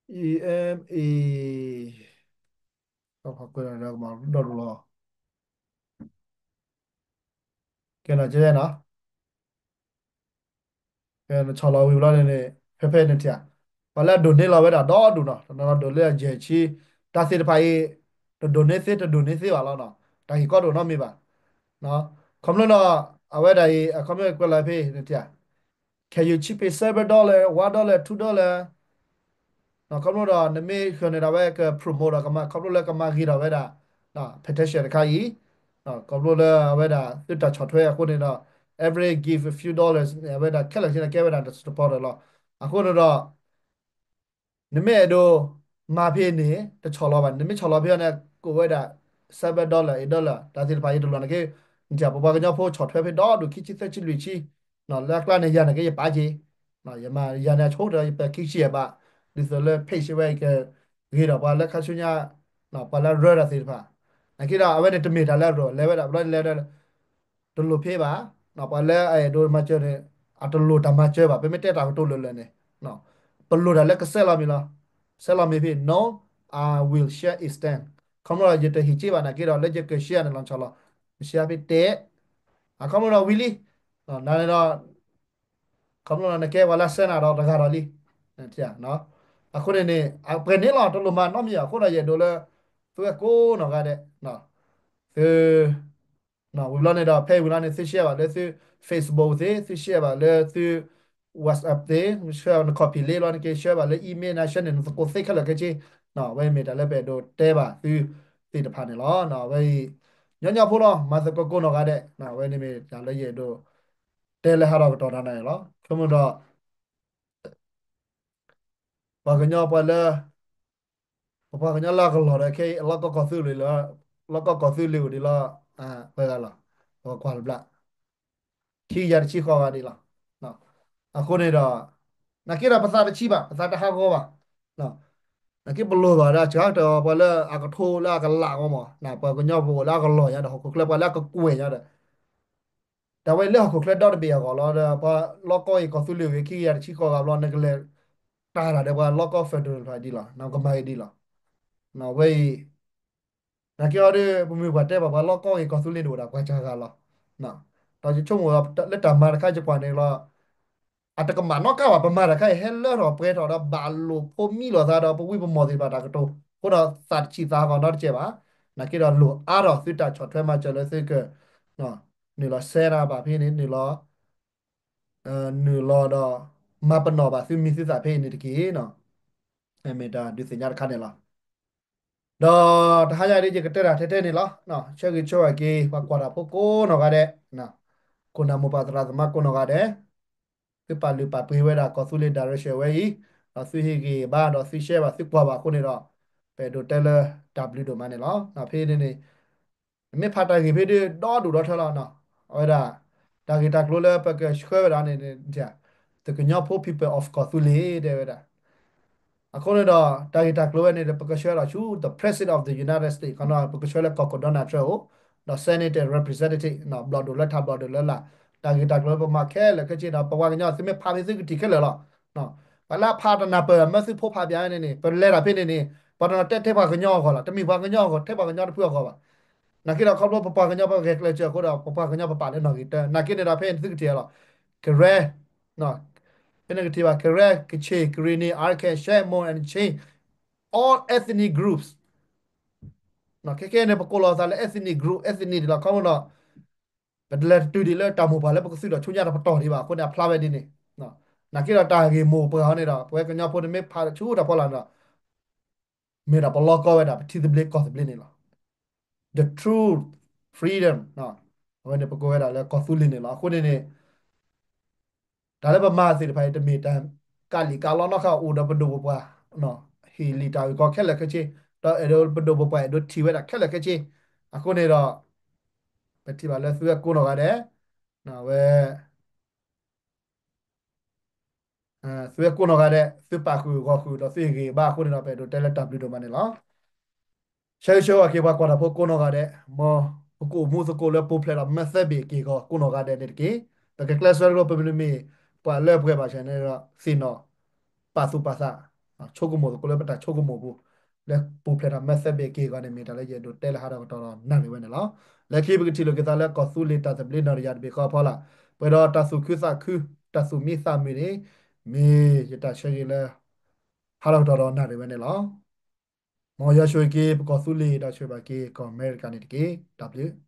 E M A ဒီဒူၣ်လီၤ. ကဲနီၤ ကဲနီၤ, ကဲနဆီၣ်လီၤဝံၤဘျီန့ၣ်န့ၣ် ဖဲဖဲန့ၣ်ထံၣ်, ပှၤလၢအ donate လီၤဝဲဒၣ်ဒီဒူၣ်နီၤ, တနီၤနီၤ donate လၢအယဲၢ်ဆံ, တၢ်သ့ၣ်တဖၣ်အံၤ တ donate သ့ တ donate သ့ဘၣ်လီၤနီၤ, တၢ်ဟ့ၣ်ကီဒိၣ်နီတမံၤဘၣ်. ခီဖျိနီၤ အဝဲဒၣ်အံၤ အခီပညီကွဲးလီၤဖဲန့ၣ်ထံၣ် Can you chip in seven dollar, one dollar, two dollar? ခီဖျိဒီး နမ့ၢ်ဃုာ်န့ၣ်ဒီး အဝဲက promote ဒီး ခီဖျိလၢကမၤဂ့ၤထီၣ်ဝဲဒၣ် petition တခါအံၤ, ခီဖျိလၢအဝဲဒၣ် သုတၢ်ဆီၣ်ထွဲအဃိန့ၣ်ဒီး every give a few dollars န့ၣ် အဝဲဒၣ်ခဲလၢာ်ခဲဆ့န့ၣ် ကဲဝဲဒၣ် support လီၤ. အဃိန့ၣ်ဒီး နမ့ၢ်အဲၣ်ဒိးမၤဖဲန့ၣ် တဆီၣ်လီၤဘၣ်, နမ့ၢ်ဆီၣ်လီၤဖဲန့ၣ် ကိးဝဲဒၣ် seven dollar, eight dollar တၢ်သ့ၣ်တဖၣ်အံၤတလီၢ်န့ၣ်က့, နထံၣ်ပပှၤကညီဖိဆီၣ်ထွဲဖဲဒီဒူၣ် ခံဆံသၢဆံလွံၢ်ဆံ, လၢအကျါန့ၣ် ယၤန့ၣ်က့ယပာ်က့ၤ, ယမၤယၤန့ၣ်အဆိကတၢၢ် ယပာ်ခံဆံယဲၢ်ဘၣ်, ဒ်သိးလၢ page ဝဲအံၤကဂ့ၤဒီးပှၤလၢခါဆူညါ, ပှၤလၢရၢတၢ်သ့ၣ်တဖၣ်, နာ်က့ဒီး အဝဲန့ၣ်တမ့ၢ်တၢ်လၢအရၢၢ် လဲၤဝဲဒၣ်ဘျီန့ၣ်လဲၤ တလိၣ်ဖဲဘၣ်, ပှၤလၢအအဲၣ်ဒိးမၤစၢၤန့ၣ် အတလိၣ်တၢ်မၤစၢၤဘၣ်, ပမ့ၢ်တဲတၢ်ကတိၤလၢာ်လၢာ်န့ၣ်, ပလိၣ်တၢ်လၢကဆဲးလီၤမံၤလီၤ, ဆဲးလီၤမံၤဖဲ no, I will share it then, ခီဖျိလၢယတဟ့ၣ်က့ဘၣ်နာ်က့ဒီး လၢယက share န့ၣ်လီၤဆီလီၤ, share ဖဲတဲ, အခီဖျိဒီးဝံၤလံ, နန့ၣ်ဒီး ခီဖျိလၢနကဲပှၤလၢဆဲးနၤဒီးတဂၤဒီးလံ, အဃိန့ၣ်န့ၣ် အပှဲၤန့ၣ်လီၤ တလိၣ်မၤနီတမံၤဘၣ်, အဃိဒီးယအဲၣ်ဒိးလၢ သုဝဲကိးနီၢ်ဂၤဒဲး, သု ဝံၤဘျီန့ၣ်ဒီး ဖဲအံၤဝံၤလီၤန့ၣ် သု share ဘၣ်လၢသု Facebook သ့, သု share ဘၣ်လၢသု WhatsApp သ့, န share န copy လံလီၤ နက့ share ဘၣ်လၢ email န share န့ၣ် နသကိးသ့ခဲလၢာ်ခဲဆ့, အဝဲမ့ၢ်တၢ်လၢပအဲၣ်ဒိးတဲဘၣ်သုသ့ၣ်တဖၣ်န့ၣ်လီၤ. အဝဲအံၤ ညီညီဖိလီၤ မၤသကိးကိးနီၢ်ဂၤဒဲး, အဝဲန့ၣ်မ့ၢ်တၢ်လၢယအဲၣ်ဒိးတဲလၢဟးထီၣ်ကတီၢ်တၢ်န့ၣ်လီၤ. ဆိကမိၣ်ဒီး ပှၤကညီပှၤလၢ ပပှၤကညီလၢအကလီၢ်ဒီးခဲအံၤ လီၢ်ကီၢ်ကီၢ်သူလ့ၤလၢ လီၢ်ကီၢ်ကီၢ်သူလ့ၤအိၣ်ဒံးလီၤ, ပှဲၤဂၤလီၤ, ပကွၢ်လၢ်ဘျး ခံကယၤတဆံဃိးဂၤဒံးလီၤ. အဃိန့ၣ်ဒီး နာ်က့ဒီးပသးတဆံးဘၣ်, ပသးတဟးဂီၤဘၣ်, နာ်က့ပလိၣ်ဘၣ်ဒီး စှၤကတၢၢ် ပှၤလၢအကထိလၢအကလးဂီၢ်မး, ပှၤကညီပအိၣ်လၢအကလီၢ်ညါဒီး ဟီၣ်ခိၣ်ချၢပှၤလၢအကကွဲၢ်ညါဒီး တၢ်ဝဲလၢဟီၣ်ခိၣ်ချၢဒီတဘ့ၣ်အဂီၢ်လီၤ ဒီးပှၤလီကီက့ၤကီၢ်သူလ့ၤဂ့ၤ ခံကယၤတဆံဃိးဂၤဘျီ နကလဲၤတၢ်တၢ်ဒီးပှၤလီကီ federal တဖၣ်ဒ်လီၤ ကမၤဂ့ၤဒ်လီၤ. ဝဲအံၤ နာ်က့အီၤဒီး ပမ့ၢ်ပှၤတဲဘၣ်ပှၤလီကီဂ့ၤကီၢ်သူလ့ၤန့ၣ်အိၣ်ဒၣ်ပှၤစှၤဂၤလီၤ. ဒီးယဆိကမိၣ်လၢတၢ်မၤတခါယကွၢ်န့ၣ်လီၤ, အတကမၣ်နီတခါဘၣ် ပမၤတၢ်ခါအံၤ ဟဲလၢထီၣ်ပှဲၤထီၣ်ဒီးဘၣ်လိာ်ဖိမံလိာ်သးဒီးပဝံပမီၢ်သ့ၣ်တဖၣ်တၢ်ကတိၤ, အဃိဒီးသးတဆံးသးဟီနီတစဲးဘၣ်, နာ်က့ဒီးလိၣ်အါထီၣ်သုတၢ်ဆီၣ်ထွဲမၤစၢၤလၢသုက နုာ်လီၤစဲနၤဘၣ်ဖဲန့ၣ် နုာ်လီၤ နုာ်လီၤဒီး မၤပနီၣ်ဘၣ်သုမံၤသုသးဖဲအံၤန့ၣ်တက့ၢ်နီၤ, မ့ၢ်တၢ်ဒုးသ့ၣ်ညါတခါန့ၣ်လီၤ. ဒီးတဟါညါဒ်ယကတဲတၢ်ထဲထဲန့ၣ်လီၤ. ဆၢဂ့ၤဆၢဝါက့ၤ ပှၤကွၢ်တၢ်ဖိကိးနီၢ်ဂၤဒဲး, ခိၣ်နၢ်မိၢ်ပၢ်သရၣ်သမါကိးနီၢ်ဂၤဒဲး, သုပာ်လုၢ်ပာ်ပှ့ၤဝဲဒၣ်ကီၢ်သူလ့ၤ direction ဝဲအံၤ, ဒီးသုဟ့ၣ်ဂံၢ်ဘါ ဒီးသု share ဘၣ် သုကွၢ်ဘၣ်အဃိန့ၣ်ဒီး, ပအဲၣ်ဒိးတဲလၢတၢ်ဘျုးဒိၣ်မးန့ၣ်လီၤ. ဖဲန့ၣ်န့ၣ် နမ့ၢ်ဖးတၢ်ဂ့ၢ်ဖဲဒၣ်ဒီဒူၣ်ဒီထၢလီၤနီၤ, အဝဲဒၣ် တၢ်ဂ့ၢ်တၢ်ကျိၤလၢပကဆှၢဝဲဒၣ်န့ၣ်, တကညီဖိ people of ကီၢ်သူလ့ၤ တဲဝဲဒၣ်. အဃိန့ၣ်ဒီး တၢ်ဂ့ၢ်တၢ်ကျိၤဝဲန့ၣ်ဒီး ပကဆှၢဒီးဆူ the President of the United States ခီနီၤ ပကဆှၢလၢကီၢ်ခိၣ် Donald Trump အိၣ်, ဒီး Senate Representative ဘျီၣ်ဒိၣ်လၢထးဘျီၣ်ဒိၣ်လၢလာ်, တၢ်ဂ့ၢ်တၢ်ကျိၤလၢပမၤခဲလၢာ်ခဲဆ့ဒီး ပပှၤကညီသုမ့ၢ်ဖးဖဲသုကထံၣ်ခဲလၢာ်လီၤ. ပှၤလၢအဖးတနၢ်ပၢၢ်မၢသုဖိဖးပၠးန့ၣ်န့ၣ် ပလဲၤတၢ်ဖဲန့ၣ်န့ၣ် ပှၤတနီၤတဲထဲပှၤကညီအဂီၢ်လီၤ, တမ့ၢ်ပှၤကညီအဂီၢ် ထဲပှၤကညီတဖုအဂီၢ်ဘၣ်. နာ်က့ဒီးခီဖျိပပှၤကညီပဂဲၤကျဲးစၢးအဃိဒီး ပပှၤကညီပပာ်လၢနီၣ်ဂံၢ်တၢ, နာ်က့န့ၣ်ဒီးဖဲသုကထံၣ်လီၤ, Karen, ဖဲန့ၣ်ကထံၣ်ဘၣ် Karen, Kachin, Karenni, Arakan, Cham, Mon and Chin, all ethnic groups. ခဲကဲန့ၣ် ပကိးလီၤသးလၢ ethnic group, ethnic ဒ်လီၤ ခီဖျိဒီး ပတလဲၤတတုၤဒံးလၢတၢ်မိၢ်ပှၢ်လၢပကသုးဒီးဆူညါတပတီၢ်ဒံးဘၣ်အဃိန့ၣ် အဖျါဝဲဒ်န့ၣ်, နာ်က့ဒီးတၢ်ဂ့ၢ်မိၢ်ပှၢ်အီၤန့ၣ်ဒီး ပဝဲကညီဖိန့ၣ်မ့ၢ်ဖးဆူတၢ်ဖီလာ်န့ၣ်ဒီး မ့ၢ်ဒၣ်ပလီကီဝဲဒၣ်ပထံသဘျ့ကီၢ်သဘျ့န့ၣ်လီၤ. The true freedom, အဝဲန့ၣ်ပကိးဝဲဒၣ်လၢကီၢ်သူလ့ၤန့ၣ်လီၤ. အဃိန့ၣ်န့ၣ် တၢ်လၢပမၤသ့ၣ်တဖၣ်အံၤ တမ့ၢ်တၢ်ကးလံာ်ကးလီနီတခါ အိၣ်ဒီးပဒိၣ်ပပှၢ် ဟ့ၣ်လံာ်တၢ်အုၣ်ကီၤခဲလၢာ်ခဲဆ့, ဒီးအဲၣ်ဒိးပဒိၣ်ပပှၢ်အဲၣ်ဒိးထံၣ်ဝဲဒၣ်ခဲလၢာ်ခဲဆ့, အဃိန့ၣ်ဒီး ပထံၣ်ဘၣ်လၢသုဝဲကိးနီၢ်ဂၤဒဲး, ဝဲ သုဝဲကိးနီၢ်ဂၤဒဲး သုပာ်ဃုာ်ဂီၢ်ဃုာ်ဒီးသုဟ့ၣ်ဂံၢ်ဘါအဃိန့ၣ်ဒီး ပအဲၣ်ဒိးတဲလၢတၢ်ဘျုးဒိၣ်မးန့ၣ်လီၤ. ဆၢဂ့ၤဆၢဝါက့ၤပှၤကွၢ်တၢ်ဖိကိးနီၢ်ဂၤဒဲး, မ်ပကအိၣ်မူသကိးလၢပူၤဖျဲးဒီးမၢသၢဘ့ၣ်က့ၢ်ဂီၤကိးနီၢ်ဂၤဒဲးန့ၣ်တက့ၢ်. ပကကျဲးစၢးတလိၣ် ပမ့ၢ်မ့ၢ်ပှၤလၢပှဲၤဘၣ်ဆၣ်န့ၣ်ဒီး သ့ၣ်နီၣ် ပာ်သူၣ်ပာ်သး ဆိကမိၣ်သကိးလၢပတၢ်ဆိကမိၣ်ပူၤ လၢပူၤဖျဲးတၢ်မၢသၢဘ့ၣ်က့ၢ်ဂီၤန့ၣ် မ့ၢ်တၢ်လၢယအဲၣ်ဒိးတဲလၢဟါဒီးကတီၢ်ဒီးနၣ်ရံၣ်ဝဲန့ၣ်လီၤ. လၢခံပကထံၣ်လိာ်က့ၤသးလၢကီၢ်သူလ့ၤတၢ်သဘျ့နီၣ်တယၢ်တဘ့ၣ်ဃီအဖီလာ်, ပှဲၤဒီးတၢ်သူၣ်ခုသးခု တၢ်သူၣ်မံသးမုာ်န့ၣ် မ့ၢ်ယတၢ်ဆၢဂ့ၤလၢ ဟါဒီးကတီၢ်ဒီးနၣ်ရံၣ်ဝဲန့ၣ်လီၤ. မ်ယွၤဆိၣ်ဂ့ၤက့ၤပကီၢ်သူလ့ၤ ဒီးဆိၣ်ဂ့ၤဘၣ်က့ၤကီၢ်အမဲရကၤန့ၣ်တက့ၢ်. တၢ်ဘျုး